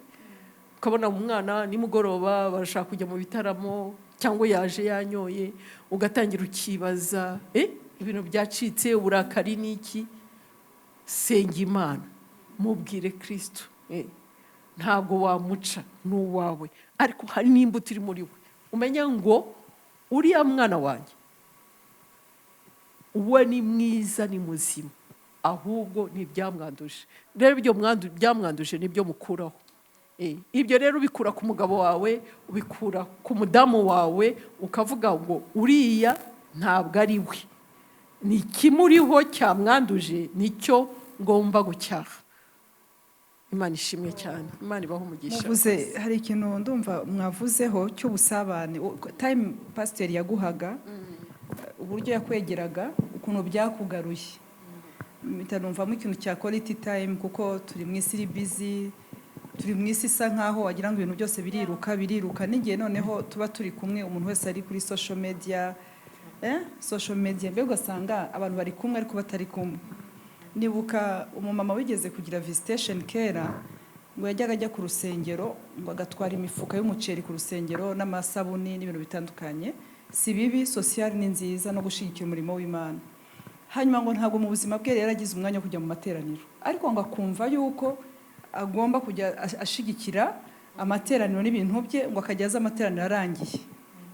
Ukabona umwana nimugoroba barashaka kujya mu bitaramo, cyangwa yaje yanyoye, ugatangira ukibaza ibintu byacitse, uburakari n'iki. Senga Imana, mubwire Kirisito. Ntabwo wamuca, ni uwawe, ariko hari n'imbuto iri muri we. Umenya ngo uriya mwana wanjye we ni mwiza, ni muzima, ahubwo ni ibyamwanduje. Rero ibyo byamwanduje nibyo mukuraho. Ibyo rero ubikura ku mugabo wawe, ubikura ku mudamu wawe, ukavuga ngo uriya ntabwo ari we, ni ikimuriho cyamwanduje, nicyo ngomba gucyaha. Imana ishimwe cyane, Imana ibaho umugisha. Muvuze, hari ikintu ndumva mwavuzeho cy'ubusabane, time pasiteri yaguhaga, uburyo yakwegeraga, ukuntu byakugaruye. Mpita numvamo ikintu cya quality time, kuko turi mu isi iri busy, turi mu isi isa nkaho wagira ngo ibintu byose biriruka biriruka, n'igihe noneho tuba turi kumwe, umuntu wese ari kuri social media, social media, mbega ugasanga abantu bari kumwe ariko batari kumwe. Nibuka umumama wigeze kugira visitation kera, ngo yajyaga ajya ku rusengero, ngo agatwara imifuka y'umuceri ku rusengero n'amasabuni n'ibintu bitandukanye. Si bibi, social ni nziza no gushyigikira umurimo w'Imana. Hanyuma ngo ntabwo mu buzima bwe rero agize umwanya wo kujya mu materaniro, ariko ngo akumva yuko agomba kujya ashigikira amateraniro n'ibintu bye, ngo akajya aza amateraniro arangiye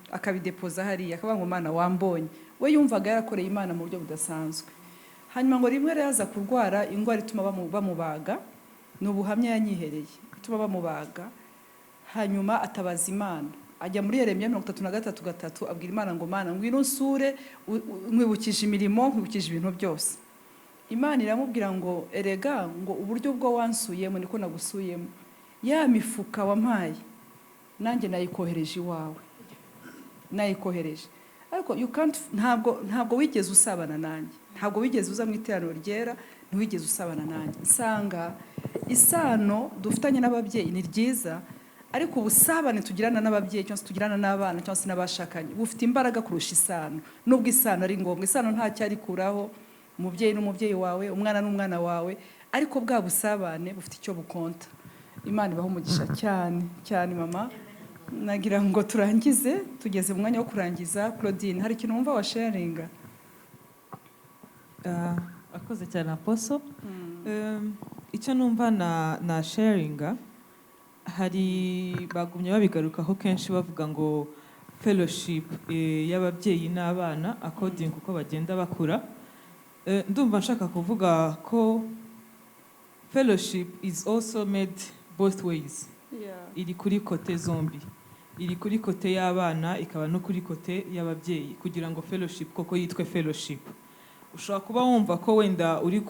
akabidepoza hariya, akavuga ngo: "Mana, wambonye." We yumvaga yarakoreye Imana mu buryo budasanzwe. Hanyuma ngo rimwe rero aza kurwara indwara ituma bamubaga. Ni ubuhamya yanyihereye, ituma bamubaga. Hanyuma atabaza Imana, ajya muri Yeremiya 33:3, abwira Imana ngo: "Mana, ngwino unsure, nkwibukije imirimo, nkwibukije ibintu byose." Imana iramubwira ngo: "Erega," ngo, "uburyo bwo wansuyemo niko nagusuyemo. Ya mifuka wampaye nanjye nayikohereje iwawe, nayikohereje, ariko you can't, ntabwo wigeze usabana nanjye, ntabwo wigeze uza mu iteraniro ryera, ntiwigeze usabana nanjye." Nsanga isano dufitanye n'ababyeyi ni ryiza, ariko ubusabane tugirana n'ababyeyi cyangwa se tugirana n'abana cyangwa se n'abashakanye bufite imbaraga kurusha isano, nubwo isano ari ngombwa. Isano nta cyarikuraho, umubyeyi n'umubyeyi wawe, umwana n'umwana wawe, ariko bwa busabane bufite icyo bukonta. Imana ibaha umugisha cyane cyane. Mama, nagira ngo turangize, tugeze mu mwanya wo kurangiza. Claudine, hari ikintu wumva washaringa? Ah, akoze cyane, Apostle. Icyo numva na sharinga, hari bagumye babigarukaho kenshi, bavuga ngo fellowship y'ababyeyi n'abana according uko bagenda bakura. Ndumva nshaka kuvuga ko fellowship is also made both ways, iri kuri côté zombi, iri kuri côté y'abana, ikaba no kuri côté y'ababyeyi. Kugira ngo fellowship koko yitwe fellowship, ushobora kuba wumva ko wenda uri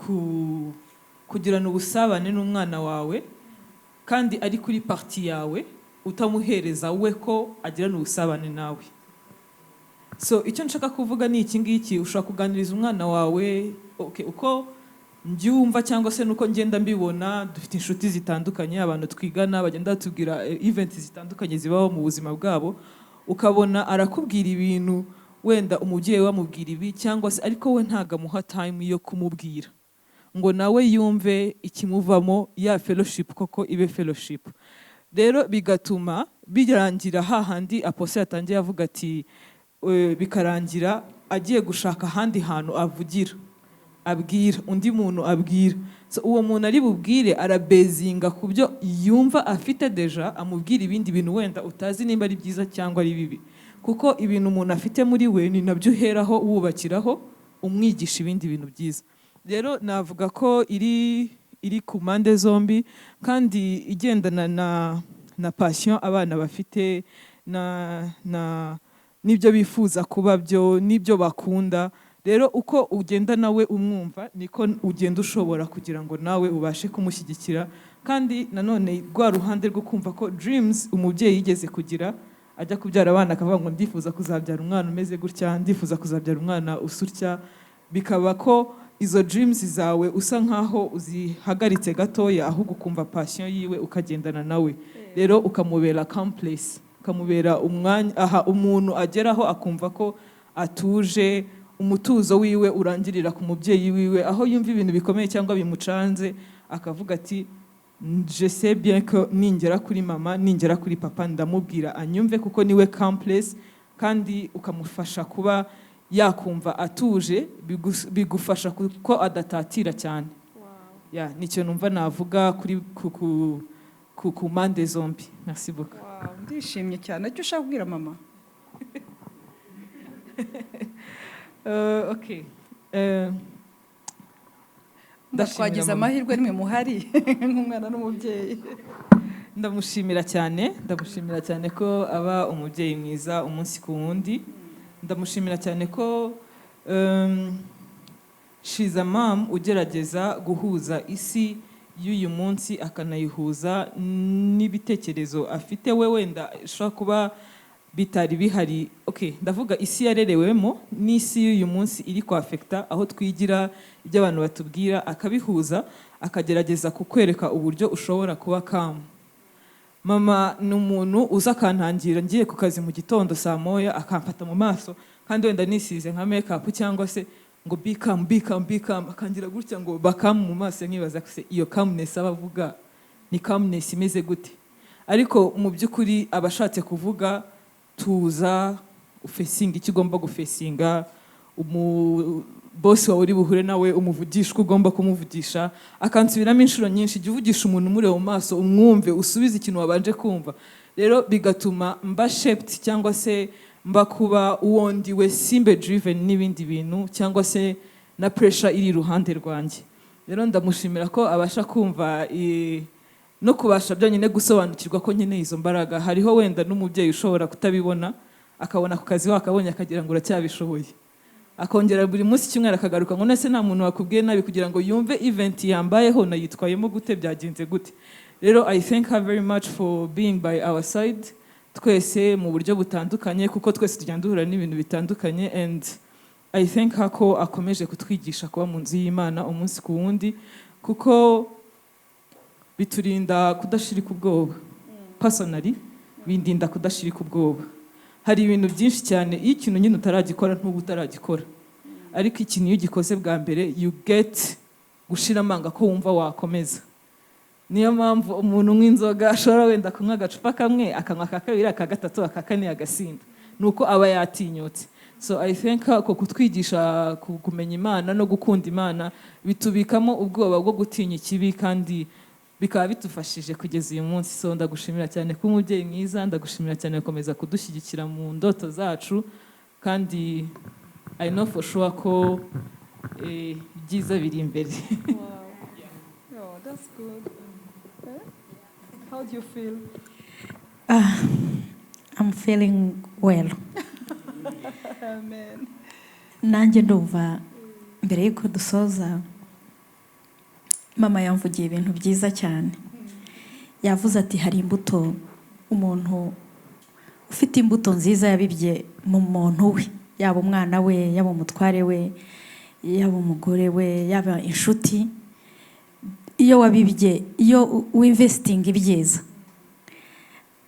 kugirana ubusabane n'umwana wawe kandi ari kuri partie yawe, utamuhereza we ko agirana ubusabane nawe. So icyo nshaka kuvuga ni iki ngiki: ushobora kuganiriza umwana wawe, okay, uko mbyumva cyangwa se nuko ngenda mbibona, dufite inshuti zitandukanye, abantu twigana bagenda batubwira events zitandukanye zibaho mu buzima bwabo, ukabona arakubwira ibintu, wenda umubyeyi we amubwira ibi cyangwa se, ariko we ntabwo amuha time yo kumubwira ngo nawe yumve ikimuvamo, ya fellowship koko ibe fellowship. Rero bigatuma birangira hahandi Apostle yatangiye avuga ati bikarangira agiye gushaka ahandi hantu avugira, abwira undi muntu, abwira. So, uwo muntu ari bubwire arabezinga ku byo yumva afite déjà, amubwira ibindi bintu wenda utazi nimba ari byiza cyangwa ari bibi, kuko ibintu umuntu afite muri we ni nabyo uheraho wubakiraho, umwigisha ibindi bintu byiza. Rero navuga ko iri ku mpande zombi kandi igendana na passion abana bafite na n'ibyo bifuza kuba byo n'ibyo bakunda. Rero uko ugenda nawe umwumva, niko ugenda ushobora kugira ngo nawe ubashe kumushyigikira. Kandi nanone rwa ruhande rwo kumva ko dreams umubyeyi yigeze kugira ajya kubyara abana, akavuga ngo: "Ndifuza kuzabyara umwana umeze gutya, ndifuza kuzabyara umwana usutya," bikaba ko izo dreams zawe usa nkaho uzihagaritse gatoya, ahubwo ukumva passion yiwe, ukagendana nawe. Rero ukamubera accomplice, ukamubera umwanya aha umuntu ageraho akumva ko atuje, umutuzo wiwe urangirira ku mubyeyi wiwe, aho yumva ibintu bikomeye cyangwa bimucanze akavuga ati: "Je sais bien que ningera kuri mama, ningera kuri papa, ndamubwira anyumve, kuko niwe accomplice." Kandi ukamufasha kuba yakumva atuje, bigufasha kuko adatatira cyane. Ya, nicyo numva navuga kuri ku mpande zombi. Merci beaucoup. Wow, ndishimye cyane. Icyo ushaka kubwira mama? Okay. Mba Ndashimira twagize mama. amahirwe nimwe muhari nk'umwana n'umubyeyi. Ndamushimira cyane, ndamushimira cyane ko aba umubyeyi mwiza umunsi ku wundi. Ndamushimira cyane ko she's a mom ugerageza guhuza isi y'uyu munsi akanayihuza n'ibitekerezo afite we, wenda ishobora kuba Bitari bihari. Okay, ndavuga isi yarerewemo n'isi y'uyu munsi iri kwaffecta aho twigira, ibyo abantu batubwira, akabihuza, akagerageza kukwereka uburyo ushobora kuba calm. Mama ni umuntu uza akantangira ngiye ku kazi mu gitondo saa 1, akamfata mu maso kandi wenda nisize nka make up cyangwa se ngo "Be calm, be calm, be calm," akangira gutya ngo "Be calm" mu maso. Nkibaza se iyo calmness aba avuga ni calmness imeze gute? Ariko mu by'ukuri aba ashatse kuvuga tuza, ufacinga icyo ugomba gufacinga, umu boss wawe uri buhure nawe umuvugisha uko ugomba kumuvugisha. Akansubiramo inshuro nyinshi: jya uvugisha umuntu umureba mu maso, umwumve, usubize ikintu wabanje kumva. Rero bigatuma mba shaped cyangwa se mba kuba uwo ndiwe, simbe driven n'ibindi bintu cyangwa se na pressure iri iruhande rwanjye. Rero ndamushimira ko abasha kumva no kubasha byonyine gusobanukirwa ko nkeneye izo mbaraga. Hariho wenda n'umubyeyi ushobora kutabibona, akabona ku kazi wakabonye, akagira ngo uracyabishoboye, akongera buri munsi cyumweru akagaruka ngo nese nta muntu wakubwiye nabi, kugira ngo yumve event yambayeho nayitwayemo gute, byagenze gute. Rero I thank her very much for being by our side twese mu buryo butandukanye, kuko twese tugenda duhura n'ibintu bitandukanye. And I thank her ko akomeje kutwigisha kuba mu nzu y'Imana umunsi ku wundi, kuko biturinda kudashirika ubwoba. Personally, bindinda kudashirika ubwoba. Hari ibintu byinshi cyane, iyo ikintu nyine utaragikora ntuba utaragikora, ariko ikintu iyo ugikoze bwa mbere, you get gushira amanga ko wumva wakomeza. Niyo mpamvu umuntu unywa inzoga ashobora wenda kunywa agacupa kamwe, akanywa aka kabiri, aka gatatu, aka kane, agasinda, ni uko aba yatinyutse. So I think ko kutwigisha kumenya Imana no gukunda Imana bitubikamo ubwoba bwo gutinya ikibi, kandi bikaba bitufashije kugeza uyu munsi. So ndagushimira cyane kuba umubyeyi mwiza, ndagushimira cyane gukomeza kudushyigikira mu ndoto zacu, kandi I know for sure ko ibyiza biri imbere. Wow. Oh, that's good. Eh? How do you feel? Ah, I'm feeling well. Amen. Nanjye ndumva mbere y'uko dusoza, mama yamvugiye ibintu byiza cyane. Yavuze ati hari imbuto, umuntu ufite imbuto nziza yabibye mu muntu we, yaba umwana we, yaba umutware we, yaba umugore we, yaba inshuti. Iyo wabibye, iyo winvestinga ibyiza,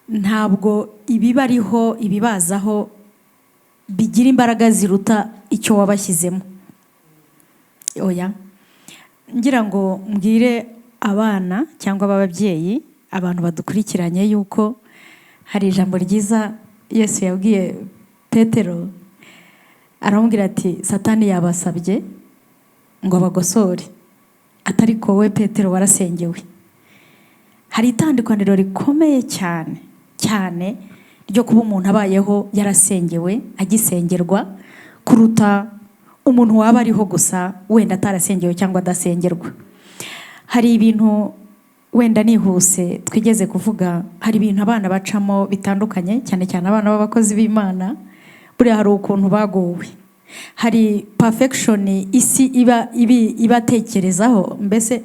ntabwo ibibariho, ibibazaho bigira imbaraga ziruta icyo wabashyizemo. Oya, ngira ngo mbwire abana cyangwa ababyeyi, abantu badukurikiranye, yuko hari ijambo ryiza Yesu yabwiye Petero. Aramubwira ati: "Satani yabasabye ngo abagosore," atari ko wowe Petero warasengewe. Hari itandukaniro rikomeye cyane cyane ryo kuba umuntu abayeho yarasengewe, agisengerwa, kuruta umuntu waba ariho gusa wenda atarasengewe cyangwa adasengerwa. Hari ibintu wenda nihuse twigeze kuvuga, hari ibintu abana bacamo bitandukanye, cyane cyane abana b'abakozi b'Imana. Buriya hari ukuntu bagowe, hari perfection isi iba ibatekerezaho, mbese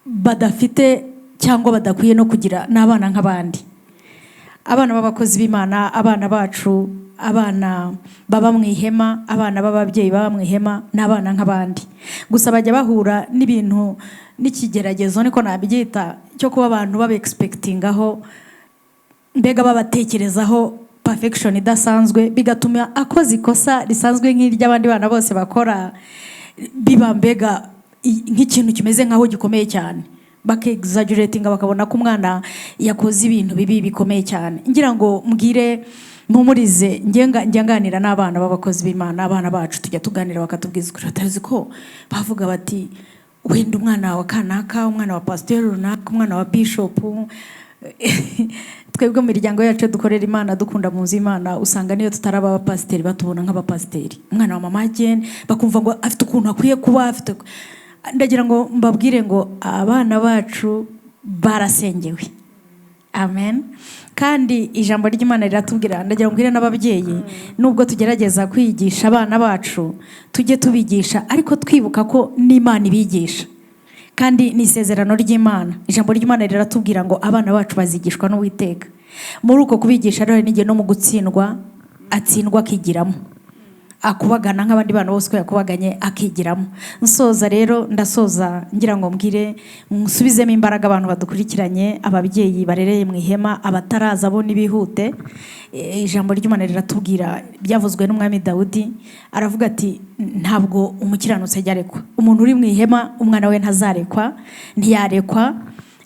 badafite cyangwa badakwiye no kugira n'abana nk'abandi. Abana b'abakozi b'Imana, abana bacu, abana baba mu ihema, abana b'ababyeyi baba mu ihema, ni abana nk'abandi, gusa bajya bahura n'ibintu n'ikigeragezo, niko nabyita, cyo kuba abantu baba expectingaho, mbega babatekerezaho perfection idasanzwe, bigatuma akoze ikosa risanzwe nk'iry'abandi bana bose bakora, biba mbega nk'ikintu kimeze nk'aho gikomeye cyane, bakexaggeratinga, bakabona ko umwana yakoze ibintu bibi bikomeye cyane. Ngira ngo mbwire, mpumurize, njya nganira n'abana b'abakozi b'Imana, abana bacu tujya tuganira, bakatubwiza ukuri. Batazi ko bavuga bati wenda umwana wa kanaka, umwana wa pasiteri runaka, umwana wa bishopu. Twebwe mu miryango yacu dukorera Imana, dukunda mu nzu y'Imana, usanga niyo tutaraba abapasiteri batubona nk'abapasiteri. Umwana wa mama Jane, bakumva ngo afite ukuntu akwiye kuba afite. Ndagira ngo mbabwire ngo abana bacu barasengewe. Amen. Kandi ijambo ry'Imana riratubwira, ndagira ngo mbwire n'ababyeyi, nubwo tugerageza kwigisha abana bacu, tujye tubigisha ariko twibuka ko n'Imana ibigisha, kandi ni isezerano ry'Imana. Ijambo ry'Imana riratubwira ngo abana bacu bazigishwa n'Uwiteka. Muri uko kubigisha rero, hari n'igihe no mu gutsindwa atsindwa akigiramo, akubagana nk'abandi bana bose uko yakubaganye akigiramo. Nsoza rero, ndasoza ngira ngo mbwire, nsubizemo imbaraga abantu badukurikiranye, ababyeyi barereye mu ihema, abataraza bo nibihute. Ijambo ry'Imana riratubwira, byavuzwe n'umwami Dawudi, aravuga ati: "Ntabwo umukiranutsi ajya arekwa." Umuntu uri mu ihema, umwana we ntazarekwa, ntiyarekwa,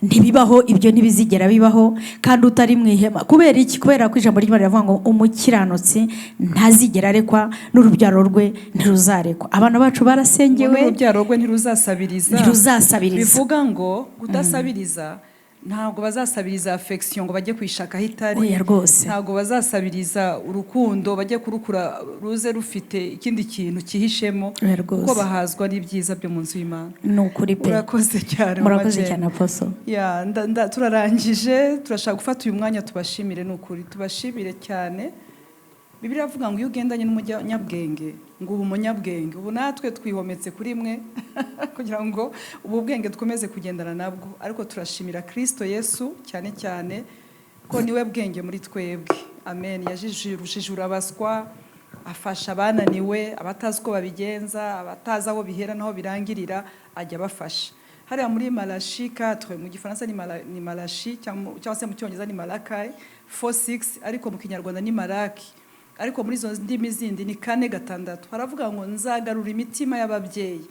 ntibibaho, ibyo ntibizigera bibaho. Kandi utari mu ihema, kubera iki? Kubera ko ijambo ry'Imana riravuga ngo umukiranutsi ntazigera arekwa, n'urubyaro rwe ntiruzarekwa. Abana bacu barasengewe. N'urubyaro rwe ntiruzasabiriza. Ntiruzasabiriza. Bivuga ngo kudasabiriza, ntabwo bazasabiriza affection ngo bajye kuyishaka aho itari. Oya rwose. Ntabwo bazasabiriza urukundo bajye kurukura ruze rufite ikindi kintu cyihishemo, Oya rwose. kuko bahazwa n'ibyiza byo mu nzu y'Imana. Ni ukuri pe. Urakoze cyane, Mama Murakoze Jane. cyane, Apostle. Ya, turarangije. Turashaka gufata uyu mwanya tubashimire, ni ukuri tubashimire cyane. Bibiliya iravuga ngo iyo ugendanye n'umunyabwenge ngo uba umunyabwenge. Ubu natwe twihometse kuri mwe kugira ngo ubu bwenge dukomeze kugendana nabwo. Ariko turashimira Kirisito Yesu cyane cyane, ko niwe bwenge muri twebwe. Amen. Yajijura abaswa, afasha abananiwe, abatazi uko babigenza, abatazi aho bihera n'aho birangirira, ajya abafasha. Hariya muri Malachi 4, mu Gifaransa ni Malachi, cyangwa se mu Cyongereza ni Malakai 4:6, ariko mu Kinyarwanda ni Maraki, ariko muri izo ndimi zindi ni 4:6, haravuga ngo: "Nzagarura imitima y'ababyeyi."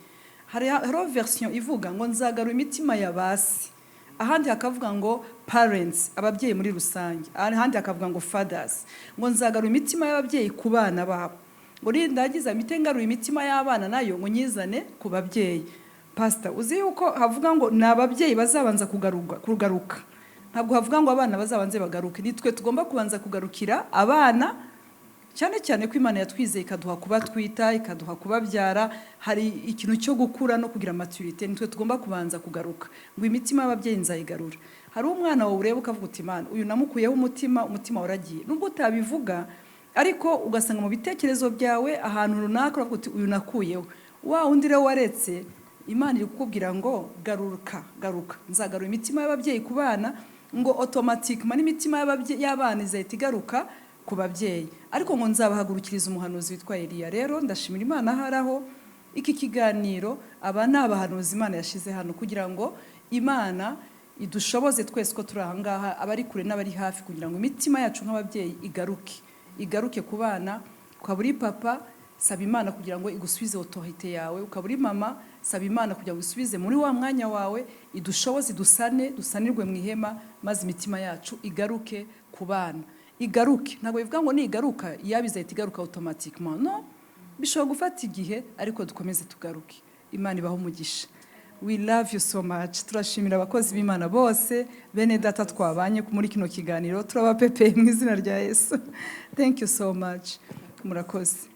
Hariho version ivuga ngo: "Nzagarura imitima ya basi." Ahandi hakavuga ngo parents, ababyeyi muri rusange. Ahandi hakavuga ngo fathers, ngo: "Nzagarura imitima y'ababyeyi ku bana babo." Ngo nindangiza mpite ngarura imitima y'abana nayo ngo nyizane ku babyeyi. Pastor, uzi yuko havuga ngo ni ababyeyi bazabanza kugaruka? Ntabwo havuga ngo abana bazabanze bagaruke. Nitwe tugomba kubanza kugarukira abana, cyane cyane ko Imana yatwizeye ikaduha kubatwita, ikaduha kubabyara. Hari ikintu cyo gukura no kugira maturité. Nitwe tugomba kubanza kugaruka, ngo imitima y'ababyeyi nzayigarura. Hari umwana wawe ureba ukavuga uti: "Imana, uyu namukuyeho umutima, umutima waragiye." Nubwo utabivuga, ariko ugasanga mu bitekerezo byawe ahantu runaka uravuga uti: "Uyu nakuyeho." Wa wundi rero waretse, Imana iri kukubwira ngo: "Garuka, garuka." Nzagarura imitima y'ababyeyi ku bana, ngo automatiquement n'imitima y'abana izahita igaruka ku babyeyi. Ariko ngo nzabahagurukiriza umuhanuzi witwa Eliya. Rero ndashimira Imana ahari aho iki kiganiro, aba ni abahanuzi Imana yashyize hano kugira ngo Imana idushoboze twese ko turi aha ngaha, abari kure n'abari hafi, kugira ngo imitima yacu nk'ababyeyi igaruke, igaruke ku bana. Ukaba uri papa, saba Imana kugira ngo igusubize autorité yawe. Ukaba uri mama, saba Imana kugira ngo igusubize muri wa mwanya wawe. Idushoboze, idusane, dusanirwe mu ihema, maze imitima yacu igaruke ku bana, igaruke. Ntabwo bivuga ngo nigaruka iyaba izahita igaruka automatiquement, no, bishobora gufata igihe, ariko dukomeze tugaruke. Imana ibaho umugisha. We love you so much. Turashimira abakozi b'Imana bose, bene data twabanye muri kino kiganiro. Turabapepeye mu izina rya Yesu. Thank you so much. Murakoze.